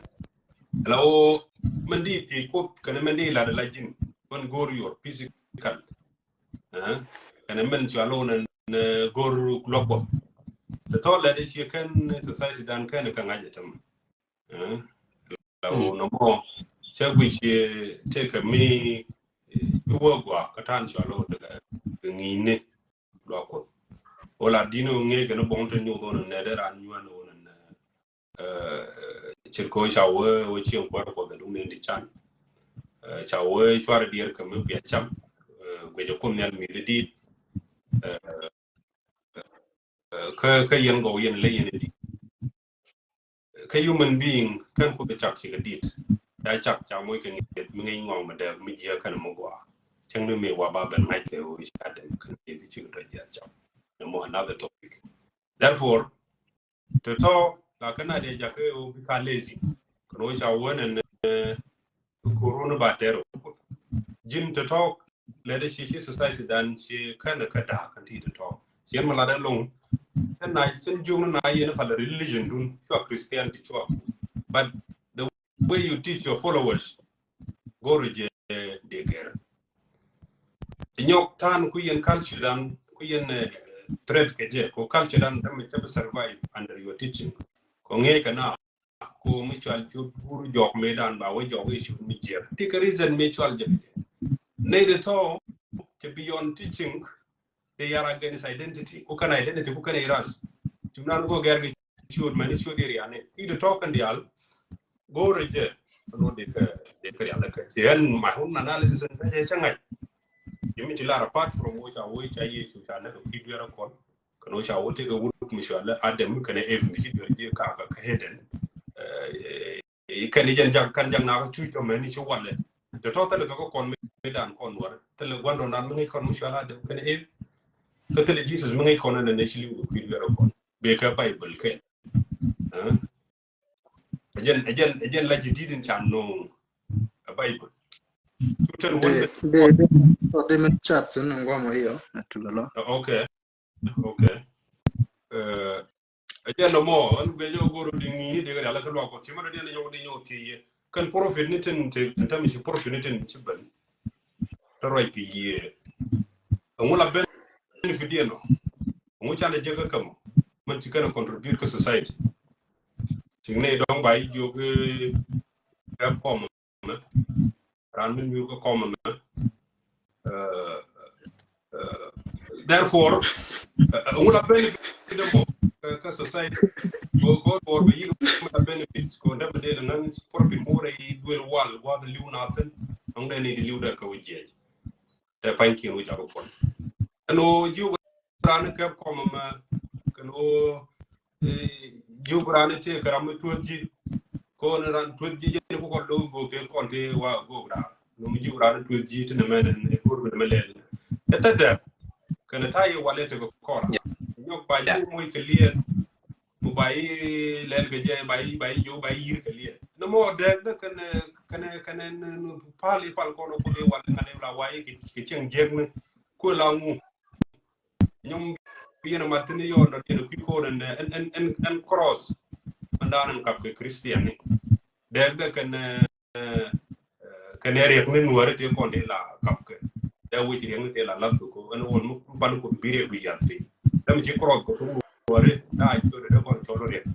la o mɛn di ti kuth kɛn mɛn di lat la ji̱n mɛn go̱r your physical. Kɛn mɛn cua lo nɛ go̱r luɔk bɔ. Tɛ tɔ lɛ di ci kɛn society dan kɛn kɛ ŋa̱c jɛ tɛm. Nɔmɔ cɛ guic tekɛ mi iwä gua kä tan cua lo tekɛ ŋi̱ni luak kuth. Wala dini wä ŋi̱i̱ kɛ ni bɔŋ te nyuth wä nɛ dee ran nyuan wä nɛ cir ko ca wä wä cieŋ kuat kuɔth dum ni di can. Ca wä cuar dier kɛ mi pia cam guic kuth nial mi di dit. Kä kä yɛn gɔw yɛn lɛ yɛn di. Kä human being kɛn kuth cak ci kɛ dit. Ya cak ca moc kɛ ŋi̱et mi ŋi̱ny ŋɔŋ mi dɛk mi jiɛ kɛn mi gua. Cɛŋ ni mi wa ba ben ŋa̱c kɛ wi ca dem kɛn mi bi ci kɛ dɔc jiɛ cak. Ni mo another topic. Therefore tɛ tɔ la kɛn a dee jakä wi bi ka lazy. Kɛn wi ca wä nɛ nɛ Korun ba tɛr kuth. Ji̱n tɛ tɔk lɛ dee ci ci society dan ci kɛn kä da̱a̱k kɛn ti tɛ tɔk. Ci ɛn ma la dee loŋ. Kɛn na cin juŋ na yɛn pal religion dun cua Christianity cua. But the way you teach your followers go̱r jɛ dee gɛr. Nyɔk tan ku yɛn culture dan ku yɛn threat kɛ jɛ ko culture dan dämɛ cɛ bi survive under your teaching. Ko ŋee kɛ na ko mi cual cut gur jɔk mi dan ba wä jɔk i̱ cut mi jiɛk. Ti kɛ reason mi cual jɛ kɛ jɛ. Ney de tɔ cɛ beyond teaching. They are against identity. Ku kɛn identity ku kɛn iras. Cum nan ko gɛr kɛ cut mɛni cut area ni. Ti de tɔ kɛn dial. Go̱r jɛ. Kɛn wä de kɛ de kɛ rial kɛ. Ti ɛn my own analysis ɛn bɛ jɛ cɛ ŋa̱c. Jɛ mi ci lar apart from wo ca wo ca Yesu ca nɛ kɛ kui̱ duer akɔn. Kɛn wä ca wä tëkɛ wut mi cɔal Adam kɛnɛ Eve mi ci duer ji̱ kakä kä Eden. Kɛn i̱ jɛn jak kɛn jak nakä cuc tɔmɛ ni ci walɛ. Tɛ tɔ thilɛ kɛ kä kɔn mi dan kɔn wär thilɛ guandɔ nan mi ŋäc kɔn mi cɔal Adam kɛnɛ Eve. Kä thilɛ Jesus mi ŋäc kɔn ɛn ɛn ci liw kɛ kui̱ duer kɔn. Bɛ kɛ Bible kɛn. Ɛ jɛn ɛ jɛn ɛ jɛn la ji̱ di̱t in ca no̱o̱ŋ. Ɛ Bible. Cu tɛn wä de de de de min chat in ŋuam wä yɔ ɛ tulɛ lɔ. Okay. Okay. Ɛ jɛn nɔmɔ ɛn guiɛ jɛ go̱r di ŋi̱i̱ni dee kɛ rial kä luak kɔ ci mɛ dee ni nyɔk di nyɔk thiec yɛ kɛn profit ni tin ti ɛn tɛm ci profit ni tin ci ben. Tɛ ruac kɛ yiëë ɛŋu la benefit diɛn ɔ. Ɛŋu canɛ jɛ kä kämɔ mɛn ci kɛn contribute kä society. Ci ni dɔŋ ba yi jiök ɛ kɔm mɛ ran mi nyuur kä kɔm mɛ. Therefore ŋu la benefit dɛ mɔ kä society. Ko ko duɔr bɛ yik ŋu la benefit ko dɛ bɛ dee lɛ ŋän profit more i duel wal guath liw na thin. Ŋu dɛ ni di liw dɛ kä wi̱c jiɛc. Tɛ pany kiɛn wi̱c a bɛ kɔn ɛn ɣöö jiw ran kɛp kɔm mɛ kɛn ɣöö jiw ran tëë kɛ ram mi tuɔth ji̱. Kɔn ran tuɔth ji̱ jɛn ku kɔn lo̱k go̱o̱k kɛ kɔn tëë wa go̱o̱k ran. Nom jiw ran tuɔth ji̱ ti nɛ mɛ nɛ go̱o̱k nɛ mɛ lɛl. Ɛ tɛ dɛp kɛn ta yɛ walɛ tekɛ kɔr. Nyɔk pa jiw moc kɛ liɛl. Mu ba yi lɛl kɛ jɛ ba yi ba yi jiw ba yi yir kɛ liɛl. Nɛ mɔ dɛk dɛ kɛn kɛn kɛn pal i pal kɔn ku li walɛ ŋalɛ la wa yi kɛ cieŋ jiɛk ni. Ku la ŋu. Nyɔŋ yɛn a mat thin yɔn dɔn yɛn a kui̱ ko̱n ɛn ɛn ɛn ɛn cross. dan in kap kɛ Christian ni. Dɛr dɛ kɛn, eh, kɛn ɛ riɛk ni nuɔri ti kɔn ti la kap kɛ. Dɛ wic riɛk ni ti la lap kɛ ko ɛn wɔn mi ban ko bi riɛk bi yal ti. Dɛ mi ci cross ko tu nuɔri da ci dɛ kɔn cɔl riɛk.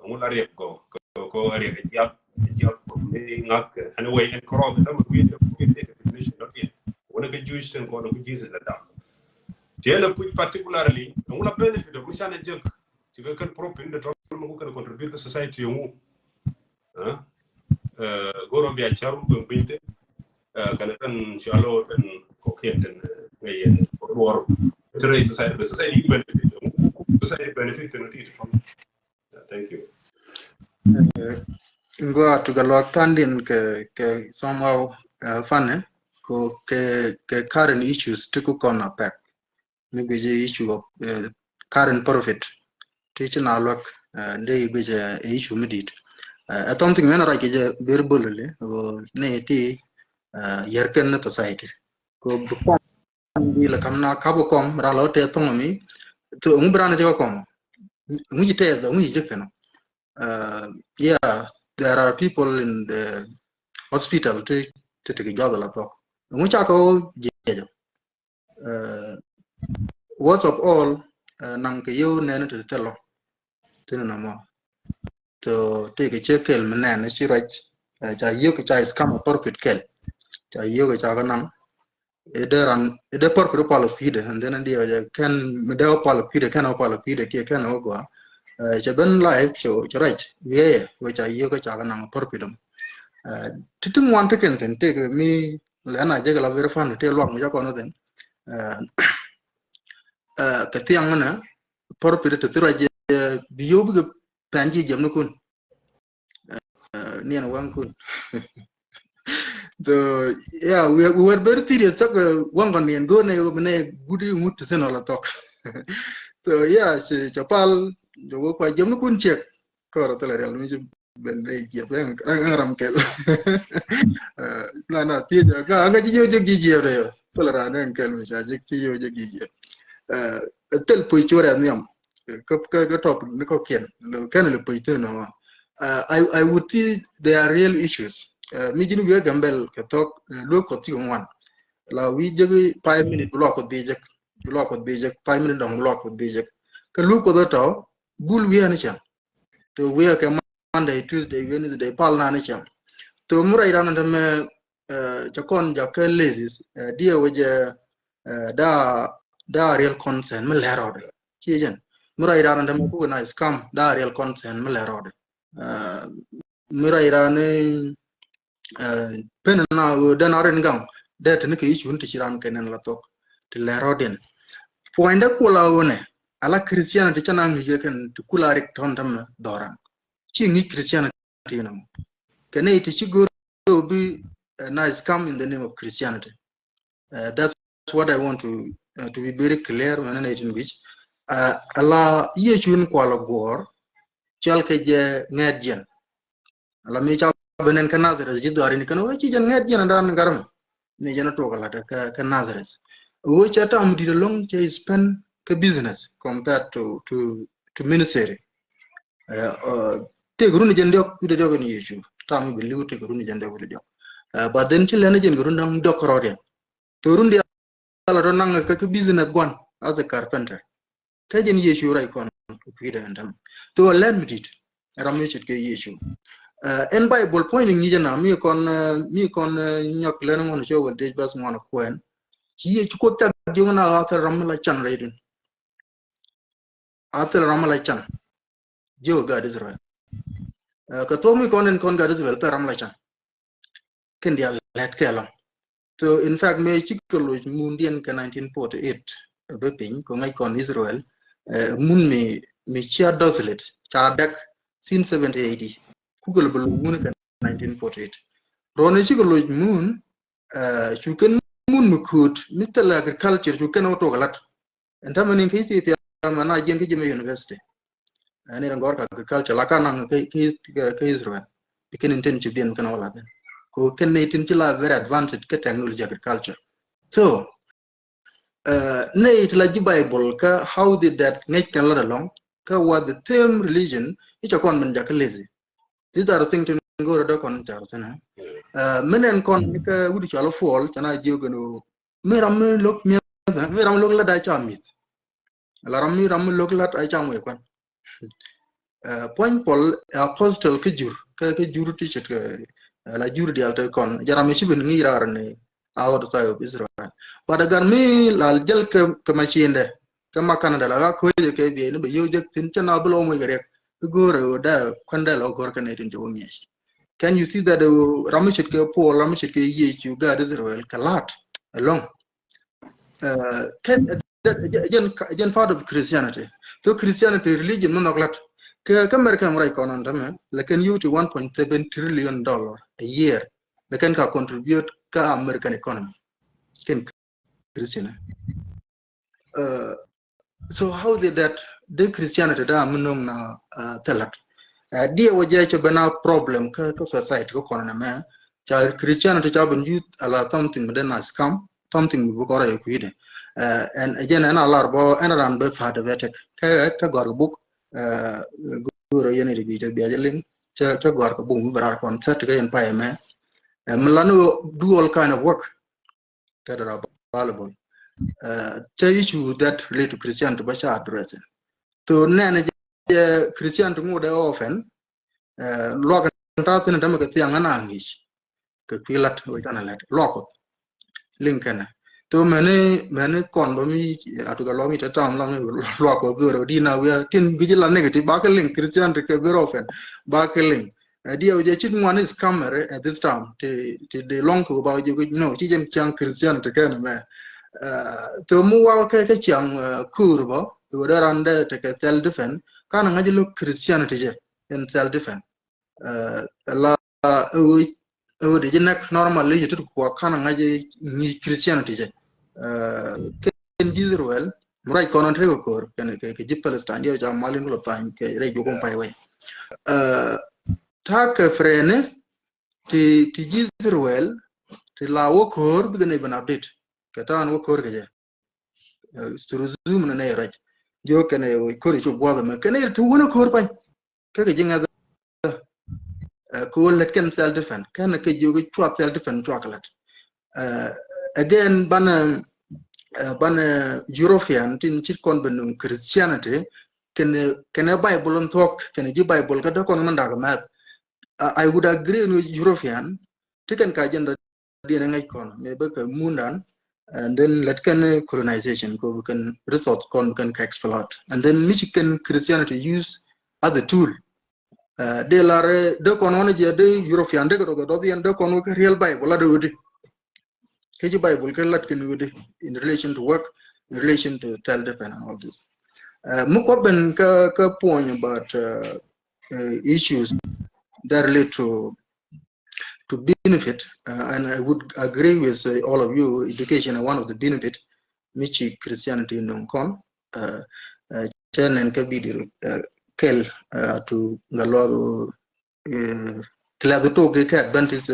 Ŋu la riɛk ko ko ko riɛk jiap jiap ko mi ŋak kɛ. Anyway, ɛn cross dɛ mi wiɛ dɛ wiɛ dɛ definition dɔ ti. Wɔn kɛ Jewish ten kɔn ko Jesus la dam. Ti ɛn la puc particularly ŋu la benefit of mi can a jek. Ci kɛ kɛn prophet in de tɔl mi ku kɛn contribute kɛ society ŋu. Goro bia char wun beng piny tin. Kɛn kɛn chalo kɛn kɔkiɛn tin ŋɛ yɛn kɔ duɔr. Tere society, society benefit, society benefit tin ti tɔl. Thank you. Ngua tu kɛ luak tandin kɛ kɛ somehow, funny ko kɛ kɛ current issues ti ku kɔn a pɛk. Mi guic issue of current prophet ti ci na luak, dee guic issue mi dit. Ɛ something mɛn a rac kɛ jɛ very boldly ko ni ti yɛr kɛn ni society ko bi kɔm bi la kam na kap kɔm ran la tɛ thong mi. So ŋu bi ran jɛ kɔm, ŋu ci tɛ ŋu ci jek thin. Yeah, there are people in the hospital ti ti ti ki jɔth la thok. Ŋu ca ko jɛ jɛ. Worst of all, naŋ kɛ yio̱w nɛn ti thilɔ. Thin na mɔ. So ti kɛ cɛ kɛl mi nɛn ci ruac. Ca yio̱w kɛ ca scam a prophet kɛl. Ca yio̱w kɛ ca kɛ naŋ. Ɛ dee ran ɛ dee prophet pal kui̱dɛ, and then ɛn diɛ jɛ kɛn mi dee pal kui̱dɛ kɛn pal kui̱dɛ kiɛ kɛn gɔa. Cɛ ben live cɛ cɛ ruac wiɛ yɛ wɛ ca yio̱w kɛ ca kɛ naŋ prophet dom. Ti ti ŋuan ti kɛn thin ti kɛ mi lɛn a jɛ kɛ la very funny ti luak mi ca kɔn thin. Kɛ thiaŋ nɛ prophet ti thil ruac bi yio̱w bikɛ pɛn ji̱ jiɛm ni kun. Niɛn waŋ kun. So yeah, we, we were very serious. Cak waŋ kɔn niɛn go̱o̱r nɛ nɛ gudi ŋut ti thin ɔla thok. So yeah, ci ca pal jɛ wä kua jiɛm ni kun ciɛk. Kɔr thilɛ rial mi ci ben rɛ jiɛp ɛŋ ram kɛl. Na na thiec ŋa ŋa ci jiɛp jiɛp jiɛp rɛ. Thilɛ ran ɛŋ kɛl mi ca jiɛp jiɛp jiɛp. Thil puc cuɔrɛ nhiam. Kä kä kä topic ni kɔkiɛn kɛn li puc thin nɔmɔ. I I would see there are real issues. Mi ji̱n wi̱i̱ Gambɛl kɛ thɔk luek kɔth ti ŋuan. La wi̱i̱ jek five minute bi luak kɔth bi jek bi luak kɔth bi jek five minute dɔŋ bi luak kɔth bi jek. Kä luek kɔth tɔ bul wi̱i̱ ani cam. Tɔ wi̱i̱ kɛ Monday, Tuesday, Wednesday pal nani cam. Tɔ mi rɛy ran tɛmɛ ca kɔn jakä lazy. Diɛ wä jɛ da da real concern mi lɛ rɔɔdɛ. Ci jɛn mi rɔy ran dämɛ kuk na scam da real concern mi lɛ rɔɔdɛ. Mi rɔy ran pen na den a rin gaŋ dɛ tini kɛ issue ti ci ran kɛ nɛn la thok ti lɛ rɔɔdɛ. Puɔ̱nydɛ kula wunɛ ala Christianity ca na ŋi̱i̱kɛ kɛn ti kula rik tɔn dämɛ dhɔran. Ci ŋi̱i̱c Christianity nɔmɔ kɛ nɛy ti ci go̱r bi na scam in the name of Christianity. That's what I want to to be very clear mɛn nɛy tin guic. Ala Yecu in kual guɔ̱ɔ̱r cɔal kɛ jɛ ŋɛɛt jiɛn. Ala mi ca ben ɛn kä Nazareth ji̱ dhuaar in kɛn wee ci jɛn ŋɛɛt jiɛn dan garmɛ. Mi jɛn tuɔk ala kä kä Nazareth. Wee ca tam dit alɔŋ cɛ spend kä business compared to to to ministry. Tek run jɛn diɔk wi̱dɛ diɔk in Yecu tam bi li̱w tek run jɛn diɔk wi̱dɛ diɔk. But then ci lɛn jɛn kɛ run daŋ diɔk rɔɔdiɛn. Tho run diaal a tɔ naŋ kä kä business guan as a carpenter. Kä jɛn Yecu rɛy kɔn kui̱dɛ ɛn tɛm. Tho a lɛn mi dit ram mi cit kɛ Yecu. Ɛn Bible puɔ̱ny ni ŋi̱cä na mi kɔn mi kɔn nyɔk lɛn ŋuɔn cɛ wä dec bas ŋuɔn kuɛn. Ci Yecu Kuoth cak jiök na a thil ram mi la can rɛydun. A thil ram mi la can. Jiök gat Israel. Kɛ thuɔ̱k mi kɔn in kɔn gat Israel thil ram la can. Kɛn diaal lɛt kɛ lɔŋ. So in fact mi cikɛ loc mun diɛn kɛ nineteen forty-eight bä piny kɛ ŋa̱c kɔn Israel. Mun mi mi cia desolate ca dɛk since seventy A D. Kukɛ lɛ bä loc mun kɛ nineteen forty-eight. Rɔɔn cikɛ loc mun cu kɛn mun mi kööt mi thil agriculture cu kɛn wä tuɔk lat. Ɛn tämɛ ni kä Ethiopia mɛ na jiɛn kä Jimmy University. Ɛn ni rɛ gɔr kä agriculture la ka naŋ kä Israel. Ikin internship diɛn kɛn wala kɛn ko kɛn ni tin ci la very advanced kä technology agriculture. So ni ti la ji̱ Bible kä how did that ŋäc kɛn la dɛ lɔŋ. kä wä the same religion, i̱ cɛ kɔn min jakä lesi. These are things tin go̱o̱rä dee kɔn car thin ɛ. Min ɛn kɔn ni kä wut cɔal Paul cɛ na jiök ɛn ɣöö mi ram mi lo̱k mi̱eth, mi ram mi lo̱k lat a ca mi̱th. La ram mi ram mi lo̱k lat a ca ŋuɛ kuan. Puɔ̱ny Puɔl ɛ apostle kä jur, kä kä jur ti ce̱tkɛ la jur diaal te kɔn jɛ ram mi ci ben ŋi̱i̱c raar ni outside of Israel. But agar mi la jäl kä kä macindɛ kä ma Canada la ɣak ko̱o̱cɛ kɛ biɛ ni bɛ yio̱w jek thin cɛ na bi lɔ moc kɛ riɛk. I̱ go̱o̱rɛ ɣöö dee kuändɛ lɔ go̱o̱r kɛ nɛy tin cɛ wä ŋi̱eec. Can you see that ram mi ce̱tkɛ Puɔl, ram mi ce̱tkɛ Yecu gaat Israel kɛ la̱t ɛlɔ̱ŋ? Kɛ jɛn part of Christianity. So Christianity religion mi nhɔk lat kɛ kä America mi ruac kɔn ɛn tämɛ la kɛn yio̱w ti one point seven trillion dollar a year. La kɛn ka contribute kä American economy. Kɛn Christian. So how did that, dee Christianity da mi no̱o̱ŋ na thil lat? Diɛ wä jɛ cɛ ben a problem kä kä society kä kɔn ɛn ɛmɛ. Ca Christianity ca ben use ala something mi dee na scam, something mi bi kɔrɛ yɛ kui̱dɛ. Ɛn ɛ jɛn ɛn a lar bɔ ɛn ran bɛ pa̱a̱t ɛ bɛ tek kä kä gɔr kɛ buk. Go̱o̱rä yɛn iti bi cɛ bia jɛ liŋ cɛ cɛ gɔr kɛ buk mi bɛ rar kɔn thirty kä yɛn pay ɛmɛ. Mi lan wä do all kind of work that are available. Cɛ issue that relate to Christianity bä ca address. So nɛn jɛ Christianity ŋot ɛ often luak ɛn ta̱a̱ thin ɛn tämɛ kɛ thiaŋ ɛn a ŋi̱i̱c kɛ kui̱ lat wec than ɛ lɛt luak Kuɔth. Liŋ kɛnɛ to mɛni mɛni kɔn bä mi atuk ɛ lɔŋ i̱ tɛ tam lɔŋ luak Kuɔth dhorɛ di na wiaa tin gui̱ci la negative bakɛ liŋ Christianity kɛ very often bakɛ liŋ. Diɛw jɛ cit ŋuan is scammer at this time ti ti di lɔŋ kɛ ba jɛ guic no ci jɛn ciaŋ Christianity kɛn mɛ. Thom mi wak kɛ kɛ ciaŋ kur bä iwä dee ran dee tekɛ self defense kan ŋa̱c lo̱k Christianity jɛ in self defense. La iwä iwä di jɛ nɛk normal li jɛ tut kuwa kan ŋa̱c ŋi̱i̱c Christianity jɛ. Kɛn ji̱ Israel mi ruac kɔn ɔn tekɛ ko̱r kɛn kɛ ji̱ Palestine diɛw ca mal in kulɔ thany kɛ rɛy juɔk in pay wei. Ta̱a̱ kɛ frɛni ti ti ji̱ Israel ti la wä ko̱r bikɛ nɛy ben update kɛ ta̱a̱n wä ko̱r kɛ jɛ. Through Zoom ni nɛy rɛc jiök kɛn ɛ ko̱r i̱ cu buɔth ɛmɛ kɛn ɛ ti wun ɛ ko̱r pany. Kä kɛ ji̱ ŋäth kä wä lät kɛn self defense kɛn kɛ jiök i̱ cua self defense cua kɛ lät. Again banɛ banɛ European tin cit kɔn ben nuŋ Christianity kɛn kɛn Bible in thuɔ̱k kɛn ji̱ Bible kä dee kɔn mɛn dak mɛth. I would agree ni European ti kɛn ka agenda diɛn ŋäc kɔn mɛ bä kɛ mundan. And then lät kɛn colonization kɔ bi kɛn resource kɔn bi kɛn kɛ exploit and then mi ci kɛn Christianity use as a tool. Dee lar dee kɔn wan jɛ dee European dee kɛ dɔth dɔth yɛn dee kɔn wä kɛ real Bible la dee wä di. Kɛ ci Bible kɛ lat kɛn wä di in relation to work, in relation to self defense and all this. Mi kɔ ben kä kä point about issues that relate to to benefit and I would agree with all of you, education is one of the benefit mi ci Christianity nuŋ kɔn. Cɛ nɛn kä bidi kɛl to ŋa luak kɛ lɛth tok kɛ Adventist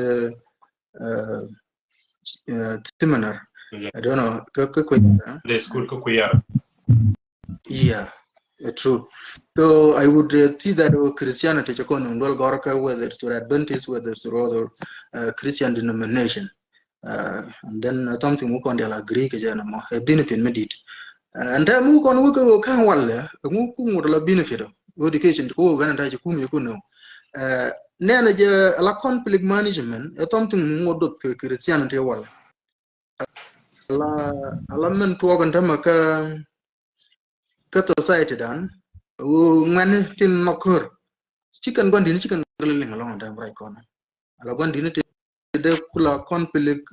seminar. I don't know kä kä kuɛ Sunday school kä kuɛ. Yeah, true. So I would see that Christianity cɛ kɔn nuŋ duel gɔr kä whether it's through Adventist, whether it's through other Christian denomination. And then something wä kɔn dial agree kɛ jɛ nɔmɔ ɛ benefit mi dit. And then wä kɔn wä kɛ wä ka̱n walɛ ŋu ku ŋut la benefit ɔ education ti ku wä gɛn ta ci kum yɛ ku nɔ. Nɛn jɛ la conflict management ɛ something ŋu wä doth kɛ Christianity walɛ. Ala ala min tuɔk in tämɛ kä kä society dan ŋuɛni tin ma kör. Ci kɛn guandin ci kɛn rili liŋ alɔŋ in tämɛ right kɔn. Ala guandin ti dee kula conflict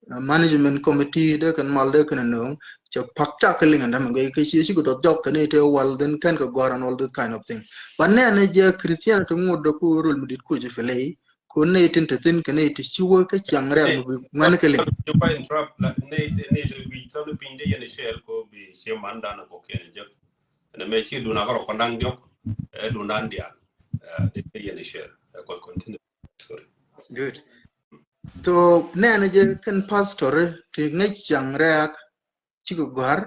management committee dee kɛn mal dee kɛn nööŋ cɛ pak cak kɛ liŋ in tämɛ gɛ kɛ ci ci kɛ dɔth jɔk kɛn ite wal dhin kɛn kɛ guar and all this kind of thing. But nɛn jɛ Christianity ŋut dee ku rul mi dit ku ci filei. Kun nɛy tin te thin kɛ nɛy ti ci wä kä ciaŋ rɛɛk mi bi ŋuɛn kɛ liŋ. Ji̱ pa interrupt la nɛy ti nɛy ti bi thɔn piny de yɛn share ko bi cie man dan ko kɛn jek. Ɛn mɛ ci dun a kɔrɔ kɔn daŋ diɔk ɛ dun dan dial. Ɛ de yɛn share ɛ kɔn continue. Sorry. Good. So nɛn jɛ kɛn pastor ti ŋäc ciaŋ rɛɛk cikɛ gɔ̱a̱r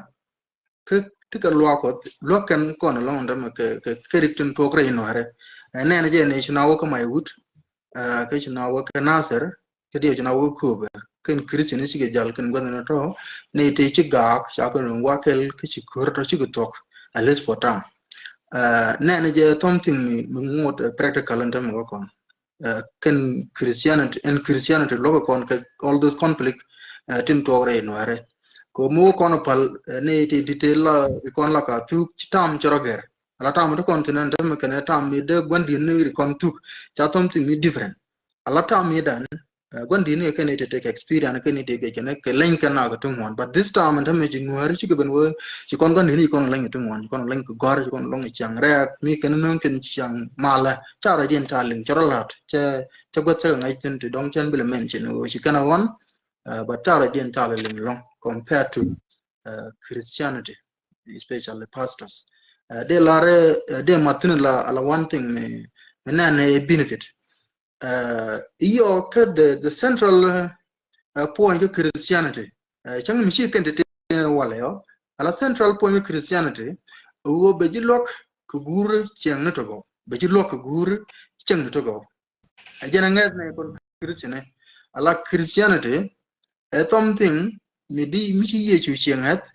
kä kɛ luaak Kuɔth, luäk kɛn kɔn ɛlɔ̱ŋ ɛn tämɛ kɛ, kɛ, kɛ rik tin tuɔɔk rɛy Nuäärɛ. Ɛ, nɛnɛ jɛ ni ci na wä kä Maiwut, ɛ, kä ci na wä kä Nasir, kä diɛw ci na wä kä Köpɛ. Kɛn Christian cikɛ jäl kɛn gua̱th ni tɔ, ni ti ci gaak, ca kɛn wä kɛl, kä ci kör tɔ cikɛ thuɔ̱k, at least for time. Ɛ, nɛnɛ jɛ something mi, mi ŋot, ɛ, practical ɛn tämɛ wä kɔn. Ɛ, kɛn Christianity, ɛn Christianity luɔk kɔn kɛ all those conflict, ɛ, tin tuɔɔk rɛy Nuäärɛ. Kɛ mi wä kɔn pal, ɛ, ni ti, ti, ti la, kɔn la ka thuk, ci tam ci rɔ gɛr. Ala tam ti kɔn thin ɛn tämɛ kɛn tam mi dee gua̱n di̱n ni ri kɔn thuk, ca something mi different. Ala tam mi dan, ɛ, gua̱n di̱n ni kɛn ti tek experience kɛn ti kɛ kɛn kɛ leny kɛn na kɛ ti ŋuan. But this time ɛn tämɛ ci Nuäärɛ cikɛ ben wä, ci kɔn gua̱n di̱n ni kɔn leny kɛ ti ŋuan, ci kɔn leny kɛ gɔr, ci kɔn leny kɛ ciaŋ rɛɛk, mi kɛn nöŋ kɛn ciaŋ malɛ. Ca rɔ diɛn ca liŋ, ca rɔ lat, cɛ, cɛ gua̱th cɛ ŋa̱c thin ti dɔŋ cɛn bilɛ mention wä ci kɛn a wan, ɛ, but ca rɔ diɛn ca liŋ lɔŋ compared to, ɛ, Christianity, especially pastors. Ɛ, dee lar, ɛ, dee mat thin la, ala one thing mi, mi nɛn ɛ benefit. Ɛ, iyɔ kä the, the central, ɛ, point kä Christianity. Ɛ, cäŋ mi ci kɛn ti ti walɛ yɔ. Ala central point kä Christianity, ɛ, wä bɛ ji̱ luɔk kɛ guur cieŋ ni tɔgɔ. Bɛ ji̱ luɔk kɛ guur cieŋ ni tɔgɔ. Ɛ jɛn ɛ ŋɛth ni kɔn Christian ɛ. Ala Christianity, ɛ something mi di mi ci Yecu cieŋ ŋɛth.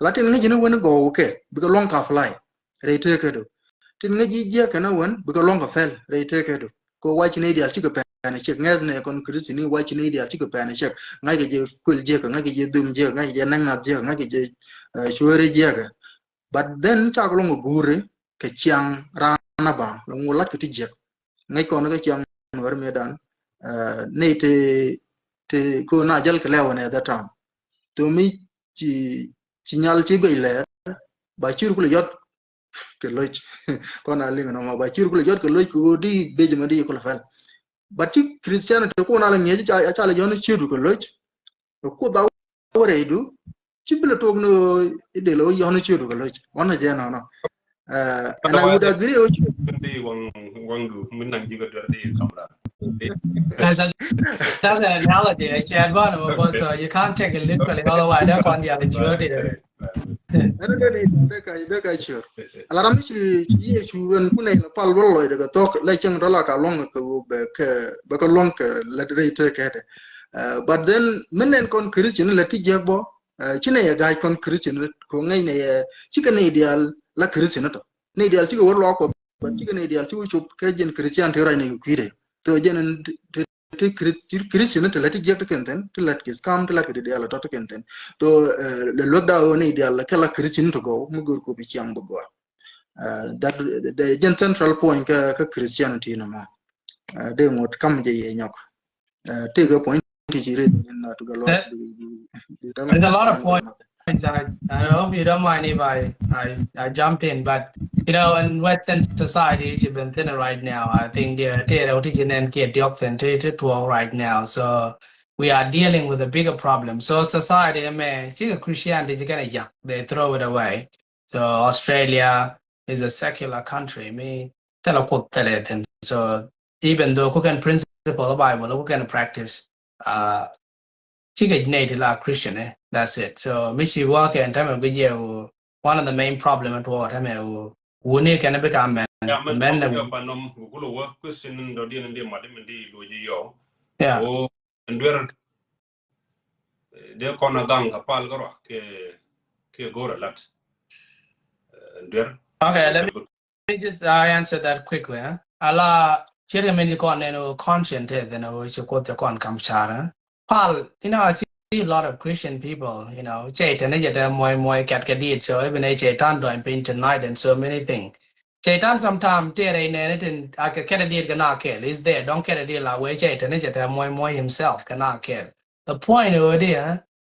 Ala tin ŋäc ni wen gɔw kɛ, bikɛ luɔŋ ka fly rɛy tekä du. Tin ŋäc ji̱ jiäk kɛn a wen, bikɛ luɔŋ ka pɛl rɛy tekä du. Kɛ wac ni dial cikɛ pɛn a cɛk, ŋɛth ni kɔn Christian ni wac ni dial cikɛ pɛn a cɛk. Ŋa̱c kɛ jɛ kuël jiäk, ŋa̱c kɛ jɛ dhum jiäk, ŋa̱c kɛ jɛ näŋ nath jiäk, ŋa̱c kɛ jɛ, ɛ, cuäri jiäk. But then cak luɔŋ guuri kɛ ciaŋ raan a ba, luɔŋ wä lat kɛ ti jiäk. Ŋäc kɔn kɛ ciaŋ Nuäär mi dan, ɛ, ni ti, ti ko na jäl kɛ lɛw ni that time. Tho mi ci, ci nyal ci guic lɛr, ba cir kulɛ yɔt kɛ loc. Kɔn a liŋ nɔmɔ, ba cir kulɛ yɔt kɛ loc kɛ ɣöö di bec mɛ di kulɛ pɛl. But ci Christianity kun a lɛ ŋi̱eec ca, ca lɛ yɔn ciöt kɛ loc. Kuoth a wä rɛydu, ci bilɛ tok ni ɣöö idel ɣöö yɔn ciöt kɛ loc. Wan a jɛ nɔnɔ. Ɛ, and I would agree with you. Min di waŋ, waŋdu, min naŋ ji̱ kɛ duer di kamra. That's a, that's an analogy. I can't take it literally, otherwise that can't be a majority. Ɛn dee, dee ka, dee ka ciöt. Ala ram ci, ci Yecu ɛn kunɛ la pal wä lɔcdɛ kɛ thok, la cieŋ dɔla ka luɔŋ kɛ bɛ kɛ, bɛ kɛ luɔŋ kɛ lɛ dee te kɛ dɛ. Ɛ, but then min nɛn kɔn Christian la ti jiäk bɔ, ɛ, ci nɛ yɛ ga̱a̱c kɔn Christian ko ŋäc nɛ yɛ, cikɛ nɛ dial la Christian tɔ. Nɛ dial cikɛ wä luɔk kɔ, but cikɛ nɛ dial cikɛ cop kɛ jɛn Christian ti ruac nɛ kɛ kui̱dɛ. Tho jɛn ti, ti Chris-, ti Christian ti lät ti jiäk ti kɛn thi̱n, ti lät kɛ scam, ti lät kɛ ti diaal tɔt ti kɛn thi̱n. Tho, ɛ, lɛ luäk da ɣöö ni diaal kɛ la Christian ti gɔw mi go̱o̱r kop i̱ ciaŋ bä gɔaa. Ɛ, that, the, jɛn central point kä, kä Christianity ni mɔ. Ɛ, dee ŋot kam jɛ yɛ nyɔk. Ɛ, tëëkɛ point ti ci rith in, ɛ, ti gɛ luɔt. There's a lot of points. I, I hope you don't mind if I, I, I jump in, but, you know, in Western society, it's even thinner right now. I think the, the, the, the, the, the, the, the, right now. So we are dealing with a bigger problem. So society, I mean, I think Christianity is gonna, yeah, they throw it away. So Australia is a secular country. Mi, thilɛ Kuoth thilɛ thi̱n. So even though ku kɛn principle of Bible, ku kɛn practice, uh, cikɛ nɛy ti la Christian, eh, that's it. So mi ci wä kɛn tämɛ guic yɛ wu, one of the main problem in tuɔɔk tämɛ wu, wuni kɛn bi ka mɛn, mɛn nɛ wu. Panom ku kulo wä question in dɔ diɛn in di mat in di lo ji yɔ. Yeah. Wu in duer, eh, de kɔn a gaŋ ka pal ka rɔ kɛ, kɛ go̱r a lat. Eh, in duer. Okay, let me Let me just, uh, answer that quickly, eh? Ala, ciɛ kɛ min kɔn nɛn wu conscience tɛ, then wu ci Kuoth kɔn kam car, eh? Pal, you know, I see a lot of Christian people, you know, Cɛytan jɛ tɛ muɔy muɔy kat kɛ diet, so even a Cɛytan dɔny piny tonight and so many things. Cɛytan sometimes tɛrɛ inɛn itin a kɛ kɛrɛ diet kɛ na kɛl is there, don't kɛrɛ diet la wee Cɛytan jɛ tɛ muɔy muɔy himself kɛ na kɛl. The point wu di, eh?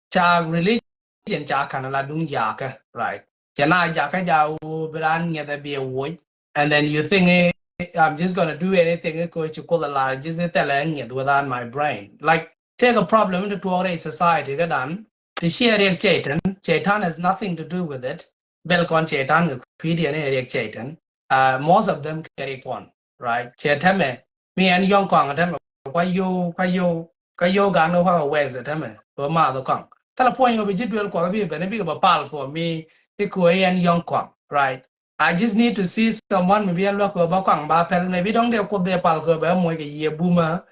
Ca religion ca kan la duŋ jakä, right? Ca na jakä ja wu bi ran ŋiɛth a bi a wuɔc. And then you think, eh, I'm just gonna do anything, eh, ko ci Kuoth a la, just thilɛ ŋiɛth without my brain. Like, tëëkɛ problem ti tuɔɔk rɛy society kä dan. Ti ciɛ riɛk Cɛytan. Cɛytan has nothing to do with it. Bɛl kɔn Cɛytan kɛ kui̱diɛn ɛ riɛk Cɛytan. Uh, most of them kɛ riɛk kɔn, right? Cɛ tämɛ, mi ɛn yɔ̱ŋ kɔaŋ tämɛ, kua yo̱w, kua yo̱w, kua yo̱w gan kua wɛth tämɛ, kua math kɔaŋ. Thilɛ puɔ̱ny kɛ bi ji̱ duel kuɔth bi ben, bi kɛ bä pal for me, kɛ ɣöö yɛn yɔ̱ŋ kɔaŋ, right? I just need to see someone, maybe a luäk kɛ ɣöö bä kɔaŋ ba pɛl, maybe dɔ̱ŋ dee Kuoth dee pal kɛ ɣöö bɛ moc kɛ yiëë bumä.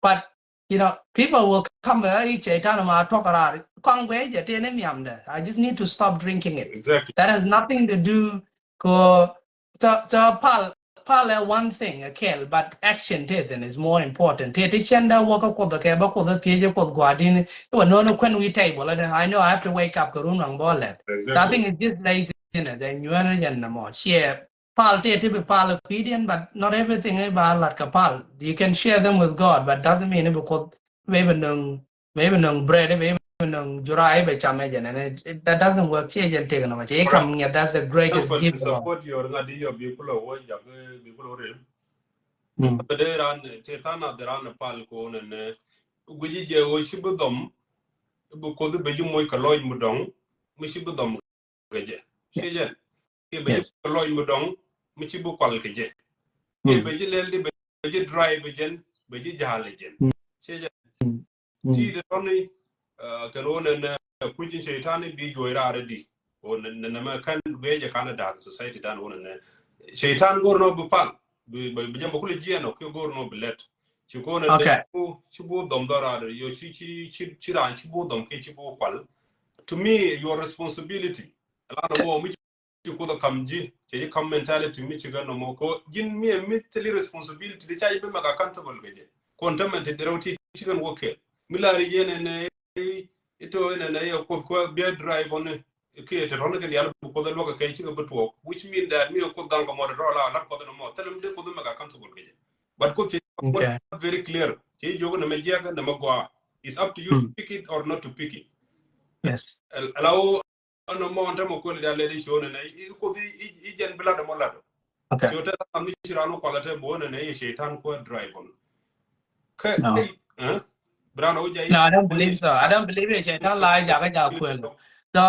But, you know, people will come, uh, i̱ cɛy-tan ma tuɔk raar. Kɔaŋ guɛ jɛ tëë ni nhiamdɛ. I just need to stop drinking it. Exactly. That has nothing to do kɛ ɣöö, so, so pal, pal ɛ one thing, a kɛl, but action tëë thin is more important. Tëë ti cɛn dee wä kä Kuoth kɛ bä Kuoth thiec Kuoth gua̱a̱r di̱n. I̱ wä no̱o̱ŋ kuɛn wi̱i̱ table, I know I have to wake up kɛ run waŋ bä lɛt. So I think it's just laziness. Ɛ nyuɛn jɛn nɔmɔ. Ciɛ pal tëë ti bi pal kui̱diɛn, but not everything i̱ ba lat kɛ pal. You can share them with God, but doesn't mean i̱ bi Kuoth, maybe nöŋ, maybe nöŋ bread, maybe nöŋ juray, maybe cam ɛ jɛn. And it, it, that doesn't work. Ciɛ jɛn tëk nɔmɔ. Ciɛ i̱ kam ŋiɛth, that's the greatest gift of all. Support your ŋa̱t i̱ yɔ bi kulɔ wä jak, bi kulɔ rem. Bɛ dee ran, cɛ than a dee ran pal ko nɛnɛ. Guici jɛ wä ci bi dhɔm, bi Kuoth bi ji̱ moc kɛ lɔc mi dɔŋ, mi ci bi dhɔm kɛ jɛ. Ciɛ jɛn. Kiɛ bɛ ji̱ kɛ lɔc mi dɔŋ, mi ci bi kual kɛ jɛ. Kiɛ bɛ ji̱ lɛl di bɛ ji̱ drive jɛn, bɛ ji̱ ja̱a̱l jɛn. Ciɛ jɛn. Ti di tɔni, uh, kɛn wä nɛn, uh, kuc in cɛy-tan bi juɔc raar di. Wä nɛn, nɛn mɛ kɛn guiɛ jɛ kan da̱a̱k society dan wä nɛn. Cɛy-tan go̱r nɔ bi pal, bi, bi, bi jɛm bɛ kulɛ jiɛn ɔ, kiɛ go̱r nɔ bi lɛt. Ci ko nɛn dee ci bu, ci bu dhɔm dhɔ raar, yɔ ci, ci, ci, ci raan ci bu dhɔm kiɛ ci bu kual. To me, your responsibility. Lan wä mi ci Kuoth a kam ji̱, cɛ ji̱ kam mentality mi ci kɛ nɔmɔ. Ko ji̱n mi ɛ mi thili responsibility di ca ji̱ bi make accountable kɛ jɛ. Kɔn tämɛ ti derɛ ti ci kɛn wä kɛɛl. Mi la ri yɛn ɛn ɛ, ito ɛn ɛ yɛ Kuoth kua bia drive on ɛ. Kiɛ te tɔn kɛ dial bi Kuoth a luɔk kɛ ci kɛ bi tuɔk. Which mean that mi ɛ Kuoth gaŋ kɛ mɔ te tɔ la lat Kuoth nɔmɔ. Thilɛ mi dee Kuoth make accountable kɛ jɛ. But Kuoth cɛ very clear. Cɛ jiök nɛ mɛ jiɛk nɛ mɛ gɔaa. It's up to you to pick it or not to pick it. Yes. Ala wä Ɛn nɔmɔ ɛn tämɛ kuɛl i̱ diaal lɛt i̱ ciö nɛnɛ i̱ Kuoth i̱, i̱, i̱ jɛn bi lat ɛmɔ lat ɔ. Okay. Ciö te ram i̱ ci ran wä kualɛ te bo̱o̱ nɛnɛ i̱ cɛy-tan kuɛ drive on. Kä, no. Ɛ? Bi ran wä jɛ i̱. No, I don't believe so. I don't believe i̱ cɛy-tan la i̱ jakä jak kuɛl. So,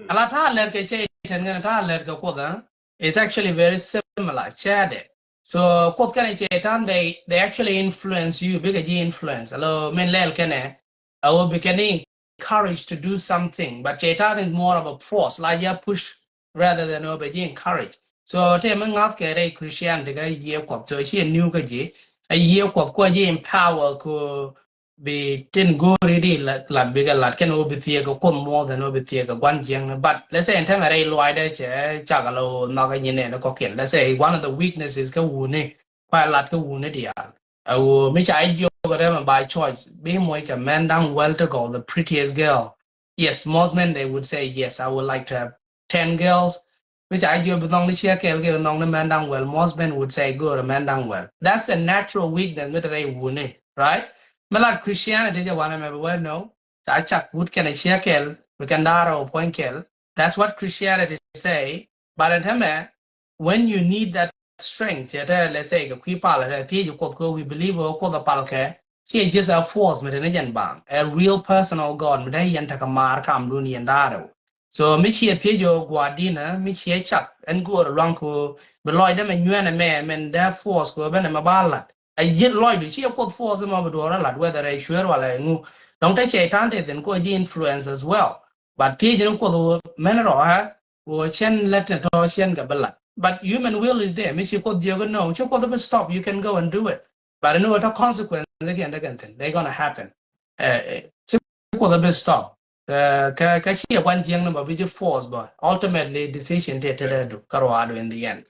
ala ta̱a̱ lɛr kɛ cɛy-tan ŋän ta̱a̱ lɛr kɛ Kuoth, eh? It's actually very similar. Cɛɛdɛ. So Kuoth kɛnɛ cɛy-tan, they, they actually influence you. Bikɛ ji̱ influence. Alo min lɛl kɛnɛ, a wä bi kɛn encouraged to do something. But cɛy-tan is more of a force. La jɛ push rather than wä bi ji̱ encouraged. So te mi ŋa̱th kɛ rɛy Christianity kä yiëë Kuɔth. So ci a new kä ji̱. A yiëë Kuɔth kuɔ ji̱ empower ko bi tin go̱o̱ri di la, la bikɛ lat kɛn wä bi thiee kɛ Kuoth more than wä bi thiee kɛ gua̱n jiäkni. But let's say ɛn tämɛ rɛy luaacdɛ cɛ cak a la wä nhɔk ɛ nyin nɛn kɔkiɛn. Let's say one of the weaknesses kä wuni. Kua lat kä wuni diaal. A wä mi ca jiök rɛmɛ by choice. Bi moc kɛ mɛn da̱ŋ wäl ti gɔw, the prettiest girl. Yes, most men, they would say, "Yes, I would like to have ten girls." Mi ca jiök bi nhɔk ni ciɛ kɛl kɛ nhɔk ni mɛn da̱ŋ wäl. Most men would say, "Go̱o̱rɛ mɛn da̱ŋ wäl." That's the natural weakness mi te rɛy wuni, right? Mi lat Christianity jɛ wanɛ mɛ bi wä no. Ca cak wut kɛnɛ ciɛ kɛl, bi kɛn da̱rɛ wä puɔ̱ny kɛl. That's what Christianity say. But ɛn tämɛ, when you need that strength, cɛ te, let's say, kɛ kui̱ pal, te thiec Kuoth kɛ we believe ɛ Kuoth a pal kɛ, ciɛ just a force mi te ni jɛn baŋ. A real personal God mi te yɛn tekɛ maar kamdun yɛn da̱rɛ wä. So mi ciɛ thiec ɔ gua̱a̱r dinä, mi ciɛ cak, ɛn go̱o̱r luaŋ kɛ bi lɔcdä mɛ nyuɛn ɛmɛ, mɛn dee force kɛ ben ɛmɛ ba lat. A ji̱ lɔcdu ciɛ Kuoth force mɔ bi duɔ̱ɔ̱r a lat, whether ɛ cueer wala ɛ ŋu. Dɔ̱ŋ te cɛy-tan te thi̱n kɛ ji̱ influence as well. But thiec ni Kuoth ɣöö mɛn rɔ ɛ, ɣöö cɛn lät ni tɔ̱ cɛn kɛ bi lat. But human will is there. Mi ci Kuoth jiök inɔ, ci Kuoth bi stop, you can go and do it. But inɔ tɔ̱ consequence kiɛn te kɛn thi̱n, they gonna happen. Ɛ, ɛ, ci Kuoth bi stop. Ɛ, kä, kä ciɛ gua̱n jiäkni bä bi ji̱ force bä. Ultimately, decision te te dee du kä ruaadu in the end.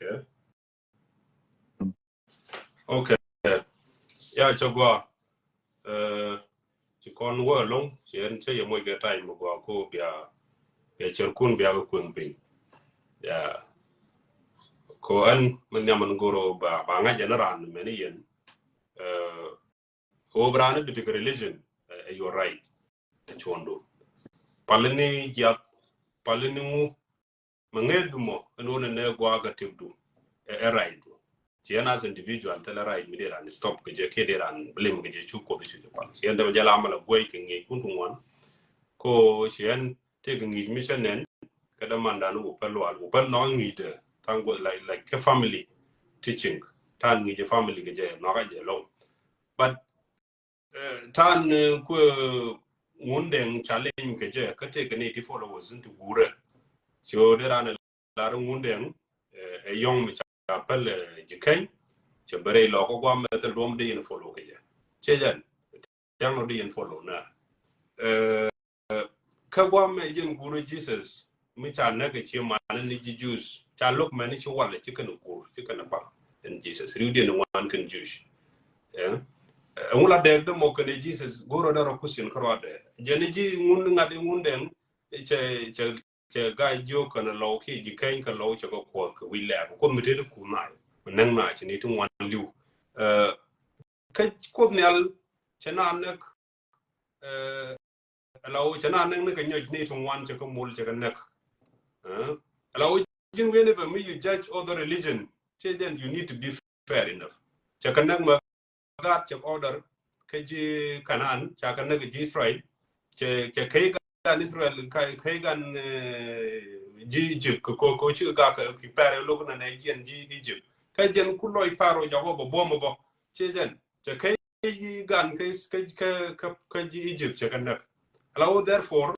Okay. Okay. Ya, cɛ gɔaa. Ɛ, ci kɔn wä ɛlɔ̱ŋ, ci ɛn cɛ yɛ moc kɛ time mi gɔaa ko bia, bia cɛrkun bia kɛ kueŋ piny. Ya. Ko ɛn mi nhiam ɛn goro ba, ba ŋa̱c ɛn ran mɛn i̱ yɛn. Ɛ, ko bi ran i̱ bi tekɛ religion, ɛ, ɛ, your right. Ɛ cuɔ̱ndu. Pali ni jiath, pali ni ŋu, mɛ ŋee dhumɔ ɛn wä nɛ nɛ gua̱a̱k kä tëkdu ɛ, ɛ right du. Ci ɛn as individual thilɛ right mi dee ran stop kɛ jɛ kiɛ dee ran blame kɛ jɛ cu Kuoth cu jɛ pal. Ci ɛn dee mɛ jɛ la mɛ la guey kɛ ŋi̱i̱c kun ku ŋuan. Ko ci ɛn tëëkɛ ŋi̱i̱c mi cä nɛn kɛ dämandan wä pɛl lual wä pɛl nhɔk ŋi̱i̱c dee tha̱a̱ŋ guɔ like, like kɛ family teaching. Ta̱a̱n ŋi̱i̱c ɛ family kɛ jɛ nhɔk ɛ jɛ lɔw. But Eh, ta̱a̱n, eh, kuɛ ŋun dɛŋ challenge kɛ jɛ kä tëëkɛ ni ti followers in ti guurɛ. Ci ɣöö dee ran lar Ŋundɛŋ, ɛ yɔ̱ŋ mi ca päl ji̱ Keny. Cɛ bɛ rɛy lɔkä guam mɛ thil duɔ̱m di yɛn follow kɛ jɛ. Cɛ jɛn thiaŋ nɔ di yɛn follow na. Kä guam mɛ jɛn gurɛ Jesus mi ca näk ɛ cie manɛ ni ji̱ Jews ca lo̱k mɛ ni ci walɛ ci kɛn gur ci kɛn baŋ. Ɛn Jesus riwdiɛn ni ŋuan kɛn Jewish. Ɛŋu la dɛɛk dämɔ kɛn Jesus go̱rɔ därɔ question kärɔadɛ jɛn ji̱ Ŋun ŋa̱t i Ŋundɛŋ. Cɛ cɛ cɛ ga̱a̱c jiök kɛn lɔw kiɛ ji̱ Keny kɛ lɔw cɛ kɛ kuɔth kɛ wi̱c lɛɛk kuoth mi tëë ti kuth nac mi näk nac ci ni ti ŋuan li̱w. Kä kuoth nhial cɛ na näk. Lɔw cɛ na näk ni kɛ nyɔc ni ti ŋuan cɛ kɛ mul cɛ kɛ näk. Lɔw ji̱n wi̱n i̱ bɛ mi you judge other religion cɛ jɛn you need to be fair enough. Cɛ kɛ näk mɛ gaat cɛ order kä ji̱ Kanan ca kɛ näk ji̱ Israel. Cɛ cɛ key gan Israel key gan ji̱ Egypt kɛ ko ko ci gak kɛ pɛr lok na nɛ jiɛn ji̱ Egypt kä jiɛn ku lɔc paro Jakob bä buɔm bä. Cɛ jɛn cɛ key gan kä kä kä kä ji̱ Egypt cɛ kɛ näk. Allow therefore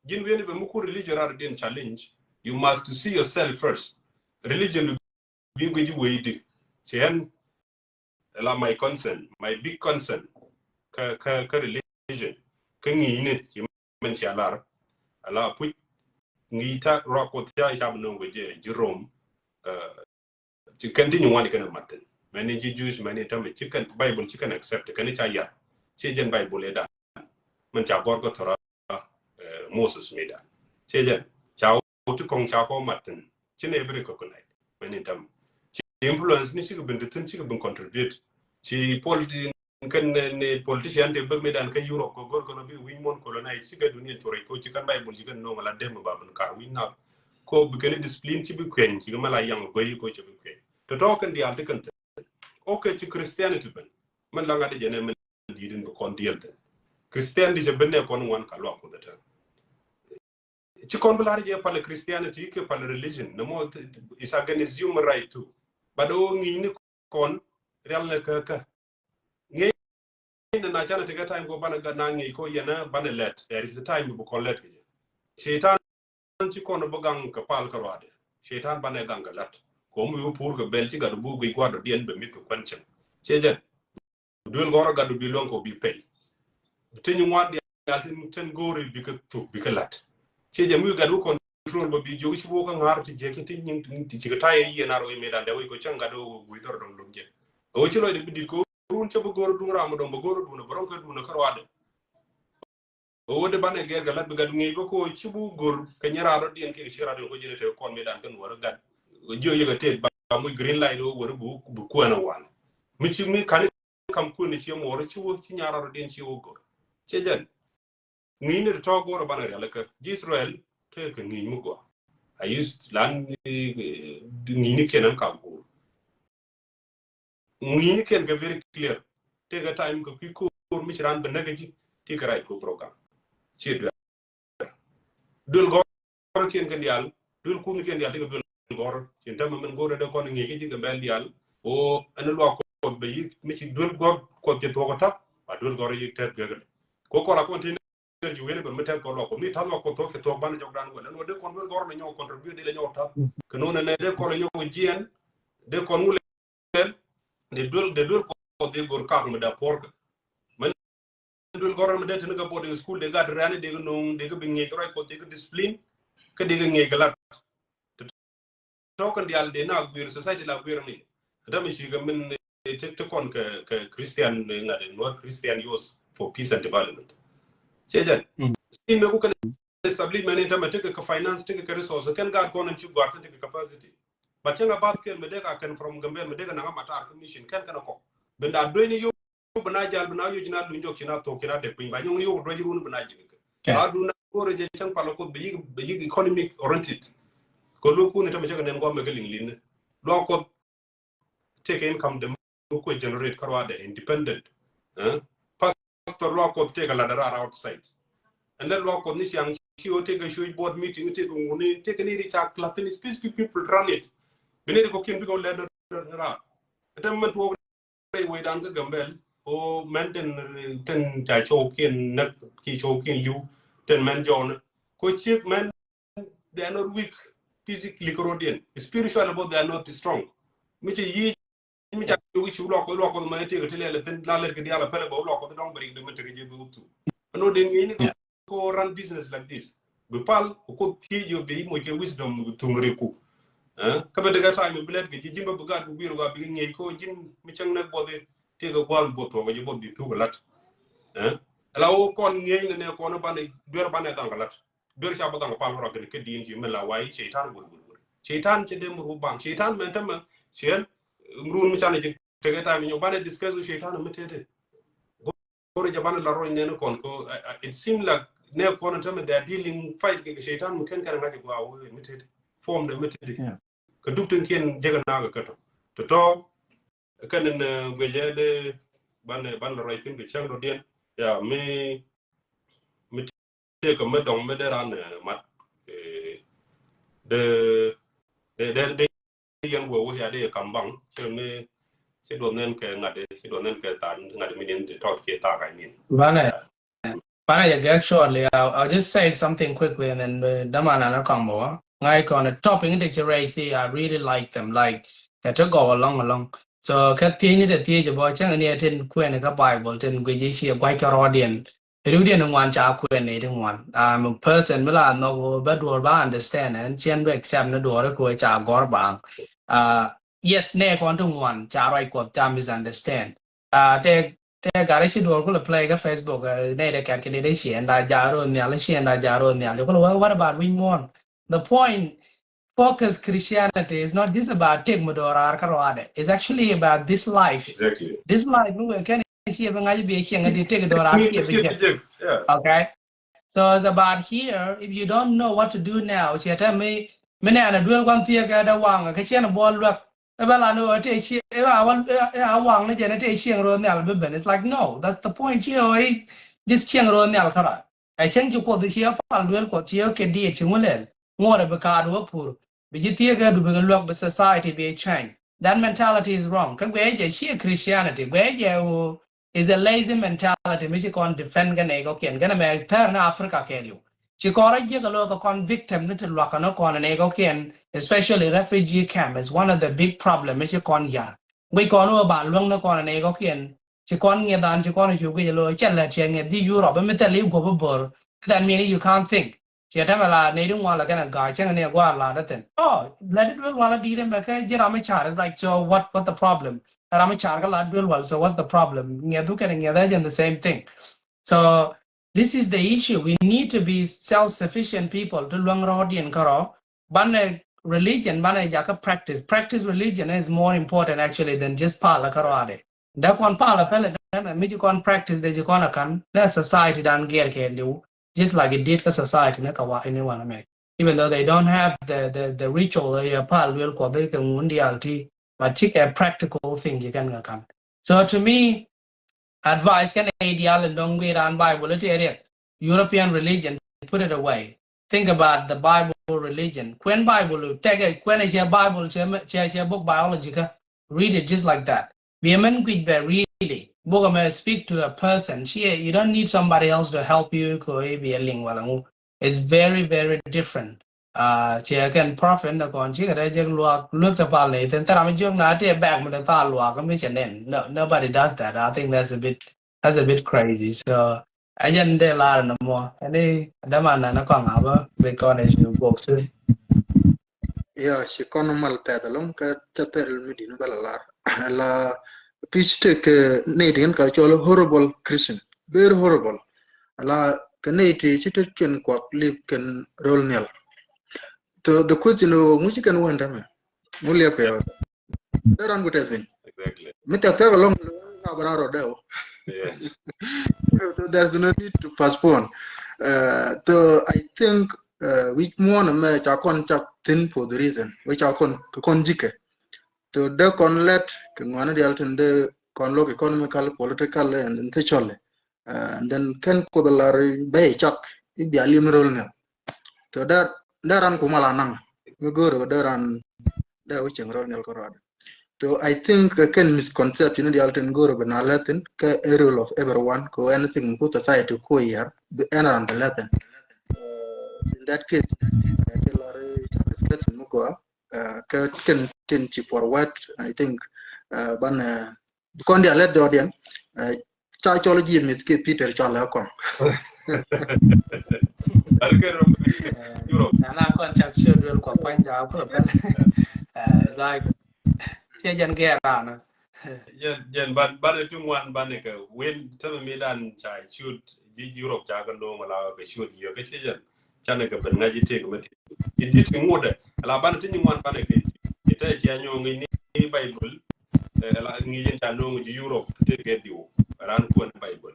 ji̱n wi̱n bɛ mi ku religion rat din challenge. You must to see yourself first. Religion bi guic wei di ci ɛn la my concern, my big concern kä kä kä religion kä ŋi̱i̱ni ci mɛn ci a lar. Ala puc ŋi̱i̱ ta ruak kuoth ca cap no̱o̱ŋ kɛ ji̱ Rom. Ci kɛn ti nyu ŋuani kɛn a mathin mɛn ni ji̱ Jewish mɛn ni tami ci kɛn Bible ci kɛn accept kɛn ca yar. Ci jɛn Bible ɛ dan mɛn ca gɔr kɛ thora Moses mi dan ci jɛn ca wut ti kɔŋ ca kɔ mathin. Ci ne bi recognize mɛn in tam ci influence ni ci kɛ bin ti thin ci kɛ bin contribute. Ci pol ti kɛn ni politician ti bek mi dan kä Europe kɛ gor kɛ no bi wi̱ny mon colonize ci kɛ dunia chore ko ci kɛn Bible ci kɛn noŋ la dem ba bin kar wi̱ny na ko bi kɛn discipline ci bi kuen ci kɛ mala yang goyi ko ci bi kuen. Tɔtɔ kɛn dial ti kɛn thin. Okay ci Christianity ben mɛn la ŋa̱t jɛ ne mɛn di̱i̱t in bi kɔn diɛl thin. Christianity cɛ ben ne kɔn wan ka luak kuoth tɛ. Ci kɔn bi lar jɛ pal Christianity kɛ pal religion nɛ mɔ is against human right too. But o ŋi̱i̱ni kɔn rial nɛ kä kä ŋi̱i̱ni na canɛ tekɛ time kɔ banɛ gat na ŋi̱i̱ kɔ yɛnɛ banɛ lɛt. There is a time bi kɔn lɛt kɛ jɛ. Shaitan ci kɔn bi gaŋ kɛ pal kä ruadɛ. Shaitan banɛ gaŋ kɛ lɛt kɔ mi wi pur kɛ bɛl ci gat bu guic guadɔ diɛn bɛ mith kɛ kuɛn cɛŋ. Cɛ jɛn duel gɔrɔ gat du bi luɔŋ kɔ bi pɛy. Ti nyu ŋuan dial tin tin go̱o̱ri bikɛ thuk bikɛ lat. Ci jɛ mi gat wä control bä bi jiök ci wä kä ŋa̱r ti jɛ ki ti nyiŋ ti ci kɛ tayɛ yien ar wä mi dan dɛ wä ko cäŋ gat wä gui̱ thɔr dɔŋ dɔŋ jɛ. Wä ci lɔc di bi dit ko run cä bä go̱o̱r duŋ ram dɔŋ bä go̱o̱r duŋ bä rɔŋ kɛ duŋ kär wadɛ. Wä di banɛ gɛr kɛ lat bi gat ŋi̱i̱c bä ko ci bu go̱o̱r kɛ nyɛ rar diɛn kɛ ci rar diɛn ko jɛ ni te kɔn mi dan kɛ nuɔr gat. Jiök yɛ kɛ tet ba mu green light wä wä bu bu kuɛn a wan. Mi ci mi kan kam kuëni ciɛ muɔɔr ci wä ci nyaar rɔɔdiɛn ci wä go̱r. Ciɛ jɛn ŋi̱i̱ni ti tɔ̱ go̱r banɛ rialikä ji̱ Israel. Tekɛ ŋi̱i̱ny mi gɔaa a used lan ŋi̱i̱ni kiɛn ɛn ka go̱r. Ŋi̱i̱ni kiɛn kɛ very clear. Tekɛ time kɛ kui̱ ko̱r mi ci raan bɛ näk ji̱ ti kɛ right ko program. Ciɛ duel duel gɔrkiɛn kɛn diaal duel kuthnikiɛn diaal tekɛ duel gɔr. Cin tɛmɛ min go̱r rɛdɛ kɔn ŋi̱i̱c kä ji̱ kɛ bɛl diaal. O ɛn luak kuɔth bɛ yi̱k mi ci duel gɔr kuɔth ci thuɔk kä ta̱th ba duel gɔr yi̱k tɛth gɛk. Ko kɔla kɔn tin ci wen bɛ mi tɛth kɔn luak kuɔth mi ta̱th luak kuɔth thuɔk ci thuɔk banɛ jɔk dan wɛl ɛn wä dee kɔn duel gɔr lɛ nyɔk contribute dee lɛ nyɔk ta̱th. Kɛ nonɛ nɛ dee kɔn lɛ nyɔk jiɛn dee kɔn wulɛ dee duel dee duel kuɔth dee go̱r kak mi da puɔrkä. Duel gɔrä mi dee tini kɛ boarding school dee gat rɛni dee kɛ no̱o̱ŋ dee kɛ bi ŋiɛc kɛ ruac kuɔth dee kɛ discipline. Kä dee kɛ ŋiɛc kɛ lat tɔ̱ kɛn diaal dee na guier society la guier ni. Ata mi ci kɛ min ti ti kɔn kɛ kɛ Christian ŋa̱t in wä Christian Youth for Peace and Development. Cɛ jɛn si mɛ ku kɛn establishment in tamɛ tekɛ kɛ finance tekɛ kɛ resource kɛn gaat kɔn in ci guar kɛn tekɛ capacity. But cɛn a bath kɛn mi dee ka kɛn from Gambel mi dee kɛ naŋ a matar kɛ mission kɛn kɛn a kɔk. Bin da dueni yo bi na jal bi na yoc na luny jɔk ci na thok ci na dek piny ba nyɔŋ yok duɔc run bi na jik kɛ. Ba du na kore jɛ cɛŋ pal kuoth bi yik bi yik economic oriented. Ko lu kuni tamɛ cɛ kɛ nen gɔmɛ kɛ liŋ liŋ. Luak kuoth take income de mu kue generate kɛ ruadɛ independent. Pastor luak kuoth take a ladɛ rar outside. And then luak kuoth ni ciaŋ ci o take a huge board meeting take a ŋuni take a niri ca latin specific people run it. Bi niri ko kin bi ko lɛ rar. Ɛtɛ mɛn tuɔk rɛy wecdan kä Gambel o mɛn ten ten ca cɔwkiɛn näk ki cɔwkiɛn li̱w ten mɛn jɔwni. Ko ciek mɛn they are not weak. physically kɛ rɔdiɛn, spiritually both they are not strong. Mi cɛ yi mi ca wi̱c luak Kuɔth, luak Kuɔth ma ɛ tëëk ti lɛl thin la lɛt kɛ diaal a pɛlɛ bä luak Kuɔth dɔŋ bɛ rik dee mi tekɛ jɛ bi wuk thu. Ɛnɔ dee ŋi̱i̱c ni kɛ ko run business like this. Bi pal ku Kuoth thiec yɔ bi moc kɛ wisdom bi thuŋ rik ku. Kä bɛ dee kɛ time bi lɛt kɛ ji̱ ji̱n bä bi gat bi wi̱i̱r wa bi ŋi̱i̱c ko ji̱n mi cäŋ nɛ buɔth i̱ tëëk kɛ gua̱a̱n buɔth thuɔk kɛ ji̱ buɔth bi thuk kɛ lat. Ɛla wä kɔn ŋi̱eec nɛ nɛ kɔn banɛ duer banɛ gaŋ kɛ lat. Duer ca bä gaŋ pal wä rɔ gɛn kä di̱i̱n ci mi la way ceitan wur wur wur. Ceitan ci dee mur wä baŋ. Ceitan mɛ tämɛ ciɛn run mi canɛ ci tekɛ time nyɔ banɛ discuss wä ceitan mi tete. Go̱rɛ jɛ banɛ la rɔny nɛn kɔn ko it seem like nɛ kɔn tämɛ they are dealing fight kɛ ceitan mi kɛn kɛn ŋa̱c gua wä mi tete. Form de mi tete. Kɛ duk tin kiɛn jɛ kɛ nakä kɛ tɔ. Tɔ tɔ kɛn in guecɛ de banɛ banɛ la rɔy thin kɛ cäŋ dɔ diɛn. Ya mi mi tëëkɛ mi dɔŋ mi dee ran mat dee dee dee dee yɛn wee wee ya dee kam baŋ cɛ mi cɛ duɔth nɛn kɛ ŋa̱t cɛ duɔth nɛn kɛ thaak ŋa̱t mi diɛn dee tɔt kiɛ thaak I mean. Banɛ banɛ yɛ gɛk shortly. I'll, I'll just say something quickly and then dama na na kɔŋ bɔ ŋa̱c kɔn a topic in the ci raise I really like them like kɛ te gɔw along along. So kɛ thiec ni te thiec bɔ cäŋ ni a tin kuɛn kä Bible tin guic i̱ ci a gua̱c kɛ rɔɔdiɛn. Riwdiɛn in ŋuan ca kuɛn ni ti ŋuan. I'm a person mi la nhɔk ɣöö bä duɔ̱ɔ̱r bä understand ɛn ciɛn bä accept ni duɔ̱ɔ̱r i̱ kuɛ ca gɔ̱r baŋ. Yes, nɛ kɔn ti ŋuan ca ruac Kuɔth ca misunderstand. Tɛ tɛ gari ci duɔ̱ɔ̱r kulɛ play kä Facebook nɛ dɛ kɛt kɛ ni dɛ ciɛn da jaro̱ nhial ciɛn da jaro̱ nhial. Jɛ kulɛ wä what about wi̱ny muɔ̱ɔ̱n? The point focus Christianity is not just about take mi dɔɔr raar kä ruaadɛ. It's actually about this life. Exactly. This life mi wek kɛn ciɛ bi ŋa̱c bi cieŋ di take dɔɔr raar ciɛ bi jek. Okay. So it's about here. If you don't know what to do now, ciɛ tɛ mi mi nɛ an a duel gua̱n thiɛ kɛ dɛ waŋ kɛ ciɛn buɔl luɛk. Ɛ bɛ la ni ɣöö tɛ ciɛ ɛ a waŋ ni jɛn ɛ tɛ cieŋ ro̱o̱ nhial bi ben. It's like no, that's the point. Ciɛ ɣöö i̱ just cieŋ ro̱o̱ nhial kä ruaar. Ɛ cäŋ ci Kuoth ci ɛ pal duel Kuɔth ci ɛ kɛ diet ci ŋu lɛl ŋuɔrɛ bi kaat wä pur bi ji̱ thiek ɛ du bi kɛ luäk bi society bi ɛ change. That mentality is wrong. Kä guɛ jɛ ci ɛ Christianity guɛ jɛ ɣöö is a lazy mentality mi ci kɔn defend kɛ nɛy kɔkiɛn kɛn ɛmɛ thɛɛr ni Africa kɛɛliw. Ci kɔn rɔ jiäk ɛ lo̱ kɛ kɔn victim ni ti luakä ni kɔn ɛ nɛy kɔkiɛn, especially refugee camp is one of the big problem mi ci kɔn yar. Guic kɔn wä ba luäŋ ni kɔn ɛ nɛy kɔkiɛn. Ci kɔn ŋiɛth an ci kɔn cu guic ɛ lo̱ cɛ lät cɛ ŋiɛth ji̱ Europe mi thil i̱ guɔ̱p i̱ bo̱r. That mean you can't think. Ciɛ tämɛ la nɛy di ŋuan la kɛn a ga̱a̱c cäŋ ni a gua̱a̱r la dä thin. Oh, la di duel wala di dɛ mɛ kɛ ji̱ ram mi car. It's like so what what the problem? Ram mi car kä la duel wal, so what's the problem? Ŋiɛth du kɛn a ŋiɛth ɛ jɛn the same thing. So this is the issue. We need to be self-sufficient people to luäŋ rɔɔdiɛn kärɔ̱. Banɛ religion banɛ jakä practice. Practice religion is more important actually than just pal kärɔ̱ ade. Dee kɔn pal a pɛlɛ dee mɛ mi ci kɔn practice dee ci kɔn a kan dee society dan giɛr kɛ liw just like it did kä society ni ka wa ini wan mɛ. Even though they don't have the the the ritual ya pal luel kɔ dee kɛ ŋun dial ti but ci kɛ practical thing ci kɛn ka kan. So to me advice kɛn a ideal in dɔŋ gui ran Bible ti riɛk European religion, put it away. Think about the Bible religion. Kuɛn Bible tɛkɛ kuɛn a ciɛ Bible ciɛ ciɛ book biology kä. Read it just like that. Bi a mɛn guic bɛ really. Book a mɛ speak to a person. Ciɛ, you don't need somebody else to help you kɛ bi a liŋ wala ŋu. It's very very different. Ciɛ kɛn prophet ni kɔn cikɛ dee jek luak luek te pal ni thin thera mi jiök na ti bag mi te tha luak mi cɛ nen. No, nobody does that. I think that's a bit that's a bit crazy. So I just did a lot of more. Any dama na na kɔn aba because you book soon. Yeah, ci kɔn mal pɛth alɔŋ kä kä thil mi din bala lar. La pitch te kɛ ni din ka cɔl horrible Christian. Very horrible. La kɛ ni ti ci te kɛn kuak lip kɛn rol nial. So the question is, ŋu ci kɛn wɛn dama? Ŋu liep kɛ? Dee ran ku tɛth piny. Mi tɛk tɛk alɔŋ ŋa bɛ ran rɔ dɛw. So there's no need to postpone. So I think wi̱c muɔ̱ɔ̱n ɛmɛ ca kɔn cak thin for the reason wee ca kɔn kɛ kɔn ji̱kɛ. So dee kɔn lɛt kɛ ŋuani dial tin dee kɔn lo̱k economical, political and socially. And then kɛn Kuoth lar bɛ cak i̱ bia lim rol nial. So dee dee ran ku mal anaŋ mi go̱o̱r dee ran dee wi̱c cieŋ rol nial kärɔadɛ. So I think kɛn misconception dial tin go̱o̱r bɛ na lɛthin kɛ a role of everyone ko anything ku society ku yar bi ɛn ran bɛ lɛthin. In that case, kɛ lar discussion mi gɔaa, kä kɛn tin ci forward, I think, banɛ kɔn dia lɛt dɔɔdiɛn, ca cɔl ji̱ mith kɛ Peter cɔl lɛ kɔn. Nana kɔn cak ciö duel kɔ pany ja kulɛ pɛn. Like, ciɛ jɛn gɛɛ raan. Jɛn, jɛn ban, ban ti ŋuan ban kɛ wen tɛmɛ mi dan ca ciöt ji̱ Europe ca kɛ no̱o̱ŋ la kɛ ciöt yɛ kɛ ciɛ jɛn. Canɛ kɛ ben ŋa̱c i̱ tëëk mɛ ti i̱ ti ti ŋuɔdɛ. Ala banɛ ti nyi ŋuan banɛ kɛ i̱ tɛ cia nyɔɔ ŋi̱ ni Bible. Ala ŋi̱ yɛn ca no̱o̱ŋ ji̱ Europe tëëk kɛ diw ran kuɛn Bible.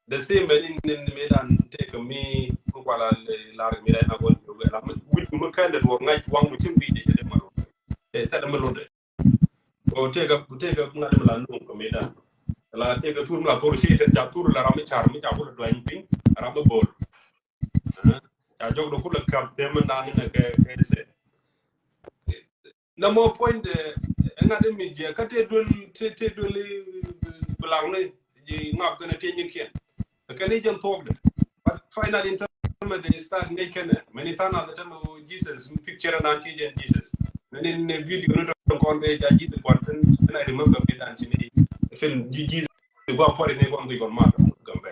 The same ben in, in mi dan tëëk mi ku kuala lar mi dan na gɔn ji̱ ala mi wi̱c mi kɛn dɛ duɔr ŋa̱c waŋ mi cin bi jɛ cɛ dɛ ma lodɛ. Tɛ tɛ dɛ mi lodɛ. Ko tëëk tëëk ŋa̱c mi la no̱o̱ŋ kɛ mi dan. Ala tëëk thur mi la thor ci tɛ ca thur la ram mi car mi ca ku la duany piny ram mi bor. Ca jɔk dɔ kulɛ kap them nani nɛ kɛ kɛ sɛ. Na mɔ point dɛ ɛŋa dɛ mi jiɛ kä tɛ duel tɛ tɛ duel bilak ni ji̱ ŋap kɛnɛ tɛ nyin kiɛn. Kɛn i̱ jɛn thuɔk dɛ. But finally in term they start ŋɛc kɛnɛ mɛni than a the term of Jesus picture nan ci jɛn Jesus. Mɛni ni video ni tɔn kɔn kɛ ca Jesus kuan thin kɛnɛ remember kɛ dan ci ni film Jesus gua pɔri ni kɔn kɛ kɔn ma kɛ gambɛ.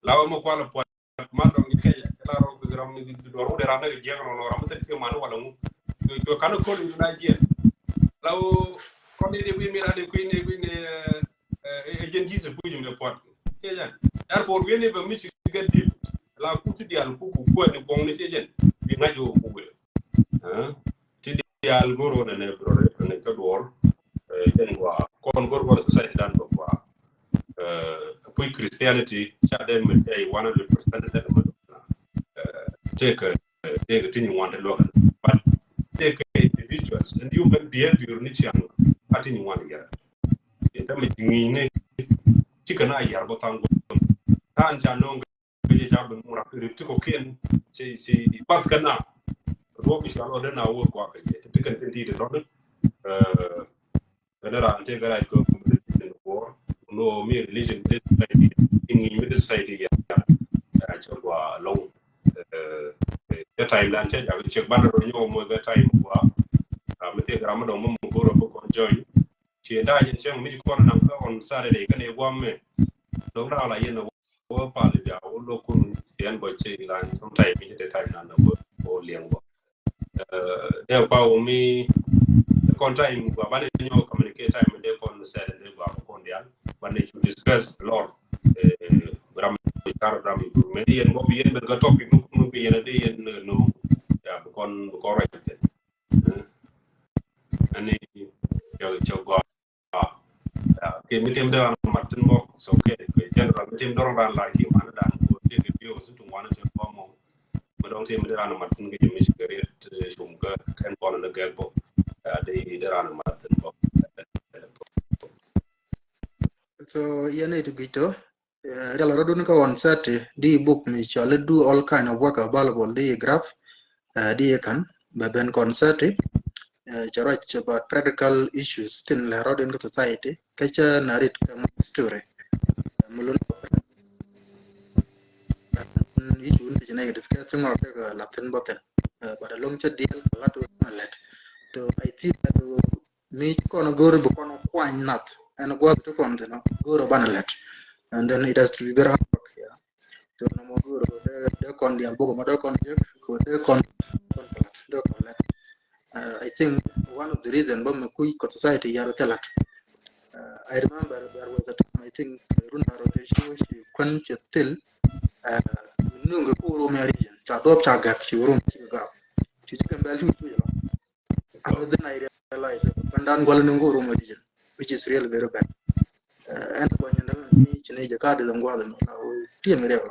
La wä mɔ kualɛ puɔt ma dɔŋ ji̱ kɛcɛ kɛ la rɔ kɛ ram ni duɔr wä dee ram ni kɛ jiɛk rɔ nɔ ram ni thil kiɛ mani wala ŋu. Kɛ kan kɔl in na jiɛk la wä kɔn ni dee wi̱i̱ mi na dee kui̱ ni kui̱ ni ɛ jɛn ji̱ sɛ kui̱ jɛ mɛ puɔt. Kɛ jɛn therefore wi̱i̱ ni bɛ mi ci kɛ dil la ku ti dial ku ku kuɛ ni buɔŋ ni kɛ jɛn bi ŋa̱c wä ku wee. Ti diaal go̱r wä nɛnɛ bro rɛ kɛ duɔr. Jɛn gua kɔn go̱r wä society dan bɛ gua. Puc Christianity ca dee mɛ tɛy one hundred percent dee mɛ. Tëëkɛ tëëkɛ ti nyin wan ti luɔk. But tëëkɛ individuals and human behavior ni ciaŋ a ti nyin wan yɛrɛ. Yɛ tɛ mɛ ci ŋi̱i̱ni ci kɛ na yɛr bä thaŋ gua. Ta̱a̱n ca no̱o̱ŋ kɛ jɛ ca ben ŋurak ri ti kɔkiɛn ci ci bath kɛ na. Ruɔk i̱ ca lɔ dee na wä kua kɛ jɛ ti kɛn kɛn ti ti tɔni. Kɛn ran ti kɛ right kɛ ni kuɔr no mi religion mi society in mi society ya. Cɛ gua lɔŋ. Cɛ time dan cɛ jak cɛ ban rɔ nyɔ mɔ kɛ time gua. Mi ti ram dɔŋ mɔ mɔ goro bä kɔn join. Ci da̱a̱ jɛn cäŋ mi ci kɔn naŋ kä on Saturday kɛn i̱ gua̱a̱m mɛ. Dɔ̱ŋ da̱a̱ la yɛn a wä pal i̱ bia wä lo̱k kun ci ɛn bɔ ci lan sometime mi ci te time nan a wä wä liɛŋ bɔ. Dee kua wä mi kɔn time gua banɛ nyɔ communicate time dee kɔn Saturday gua bä kɔn dial banɛ cu discuss lɔr. Ram car ram i̱ dur mɛ yɛn bɔ bi yɛn ben kä topic mi kun bi yɛn a dee yɛn no. Ya bi kɔn bi kɔn rɔ jɛ. Ani cɛ cɛ gɔaa. Kɛ mi tim dee ran mat tin bɔ so kɛ kɛ general mi tim dee ran lar ki man dan ko kɛ kɛ bio su tum wan tin bɔ mɔ. Mi dɔŋ tim dee ran mat tin kɛ jɛ mi ci kɛ riet cum kɛ kɛn bɔn ni gɛk bɔ. Dee dee ran mat tin bɔ. So yɛn it guic tɔ. Rial rɔdun kä on Saturday di book mi cɔl do all kind of work available di graph. Di kan bɛ ben on Saturday. Cɛ ruac about practical issues tin lɛ rɔdun kä society kä cɛ na rit kä story. Mulun issue ni ci nɛ discuss ŋɔ kɛ lathin bɔthin. But along cɛ diɛl kä lat wä na lɛt. So I think that mi ci kɔn go̱r bi kɔn kuany nath ɛn guath ti kɔn thin go̱r banɛ lɛt. And then it has to be very hard work here. So nɔmɔ go̱r dee kɔn dial bok ma dee kɔn jek ko dee kɔn dee kɔn lɛt. I think one of the reason bä mi kuc kɔ society yar thil lat. I remember there was a time I think run a rotation which kuen ci thil nungi ku Oromia region ca duɔp ca gak ci Oromia ci gak ci ci kembel ci ci la. And then I realized that Pandan Guala Nungu Oromo region, which is really very bad. And when you know, you need to card them go them, tiɛ mi rɛw.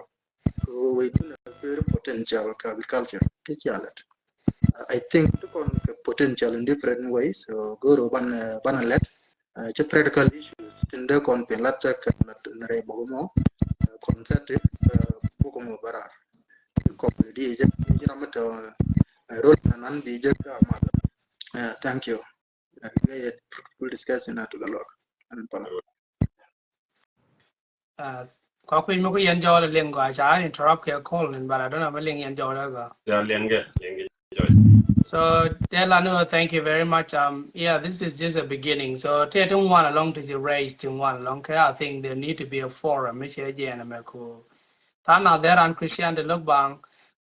So we do have very potential agriculture. Kɛ cialet. I think to con potential in different ways. So go̱r ban ban let. Ci practical issues tin dee kɔn pin lat cɛ kɛ na rɛy bok mɔ. Conservative bok mɔ barar. Kɔp di jɛ di jɛ na mɛ tɔ rol na nan di jɛ ka ma. Thank you. Gɛ yɛ full discussion na tu ga lɔk. An pala. Kua kui̱ mi ku yɛn jɔɔl liŋ gɔaa ca an interrupt kɛ call ni, but I don't know mi liŋ yɛn jɔɔl gɔaa. Ya liŋ kɛ liŋ kɛ. So Delano, thank you very much. Um, yeah, this is just a beginning. So tëë ti ŋuan ɛlɔ̱ŋ ti ci raise ti ŋuan ɛlɔ̱ŋ kɛ, I think there need to be a forum. Mi cɛ jɛ ɛn ɛmɛ ku than a dee ran Christian ti lo̱k baŋ.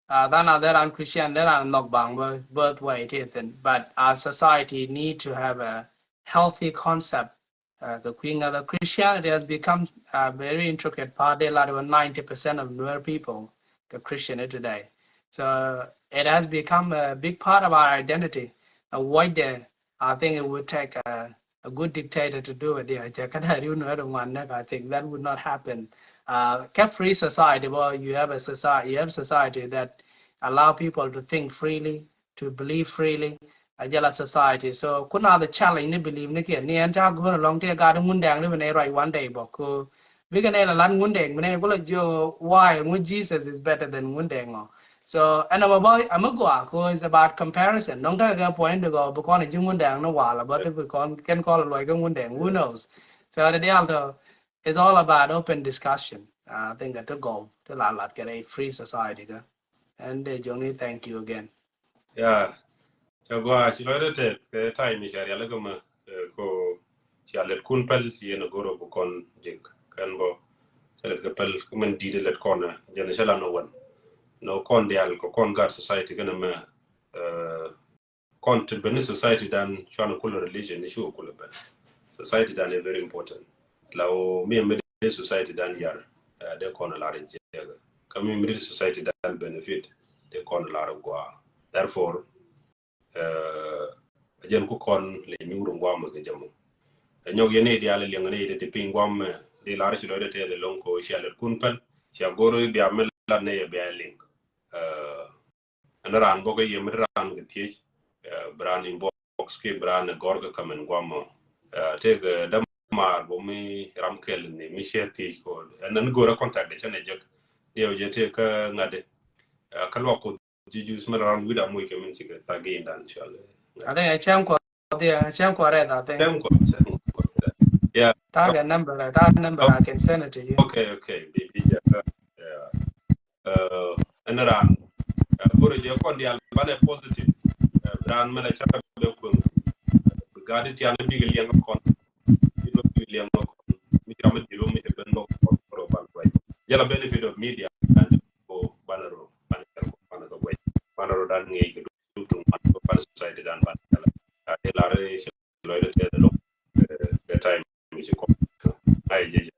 Uh, than a dee ran Christian dee ran nhɔk baŋ bä both way ti thin. But our society need to have a healthy concept. Uh, kɛ kui̱ ŋäthä, Christianity has become a very intricate part. Dee lat wä ninety percent of Nuer people kɛ Christian today. So it has become a big part of our identity. A white day, I think it would take a, a good dictator to do it. Yeah, cɛ kä dee riw Nuer ŋuan näk, I think that would not happen. Uh, kɛ free society, well, you have a society, you have society that allow people to think freely, to believe freely. A jɛ la society. So kun a the challenge ni believe ni kiɛ ni ɛn ca go̱o̱r ɛlɔ̱ŋ ti ɛ gat Ŋundɛŋ ni bi nɛ ruac one day bä ko bikɛ nɛ la lat Ŋundɛŋ bi nɛ kulɛ jiö why ŋu Jesus is better than Ŋundɛŋ ɔ. So ɛn ɛmɛ bä ɛmɛ gɔaa ko is about comparison. Dɔ̱ŋ tekɛ kɛ point ti gɔɔ bi kɔn ji̱ Ŋundɛŋ ni wal bä ti bi kɔn kɛn kɔn luɔc kɛ Ŋundɛŋ, who knows? So the dial tɔ, it's all about open discussion. Uh, I think that ti gɔw ti la lat kɛ a free society kɛ. And uh, Johnny, thank you again. Yeah. Cɛ gɔaa, ci lɔcdä tɛth kɛ time mi cɛ rialikä mɛ, eh, ko cia lɛt kun päl ci yɛn a goro bu kɔn jek kɛn bɔ. Cɛ lɛt kɛ päl kɛ mɛn di̱t lɛt kɔn, eh, jɛn cɛ la nɔ wän. Nɔ kɔn dial kɛ kɔn gat society kɛn mɛ, eh, kɔn ti ben ni society dan cuan kulɛ religion ni cu kulɛ ben. Society dan is very important. La wä mi mi dee society dan yar, eh, dee kɔn lar jɛgɛ. Kä mi mi dee society dan benefit, dee kɔn lar gɔaa. Therefore, eh, jɛn ku kɔn lɛ nyuur ŋuam kɛ jɛ mɔ. Ɛ nyɔk yɛn i̱ diaal liɛŋ ni i̱ ti piny ŋuam, eh, di lar ci lɔcdä tɛth ɛlɔ̱ŋ ko cia lɛt kun päl, cia goro i̱ bia mi lat ni yɛ bia liŋ. Eh, ɛn raan bɔk i̱ yɛ mi raan kɛ thiec, eh, bi raan inbox kiɛ bi raan gɔr kɛ comment ŋuam mɔ. Eh, tëëkɛ dämaar bɔ mi ram kɛl ni mi ciɛ thiec ko. Ɛn ɛn go̱rä contact dɛ cɛn ɛ jek. Diɛw jɛ tëëkɛ ŋa̱t dɛ. Eh, kä luak ko ji̱ Jews mi raan wi̱i̱ da moc kɛ min cikɛ thak gi indan cual. I think ɛ cɛm kɔ dhiɛ, ɛ cɛm kɔ rɛth, I think. Cɛm kɔ, cɛm kɔ. Yeah. Tag a number, tag a number, I can send it to you. Okay, okay. Bi, bi jɛ. Yeah. Eh, ɛn raan, eh, koro jɛ kɔn dial banɛ positive. Eh, raan mɛn a cakɛ bɛ kueŋ. Bi gat ti tian big liɛŋ kɔn. Big liɛŋ kɔn. Mi cam di ro mi cɛ ben bɔ kɔn koro ban kuɛ. Jɛ la benefit of media and ko banɛ ro, banɛ ro, banɛ ro kuɛ. Banɛ ro dan ŋiɛ kɛ duk duk man ko ban society dan ban jɛ la. A ti la re lɔcdä tɛth ɛlɔ̱ŋ. Eh, the time mi ci kɔn. Ai jɛ jɛ.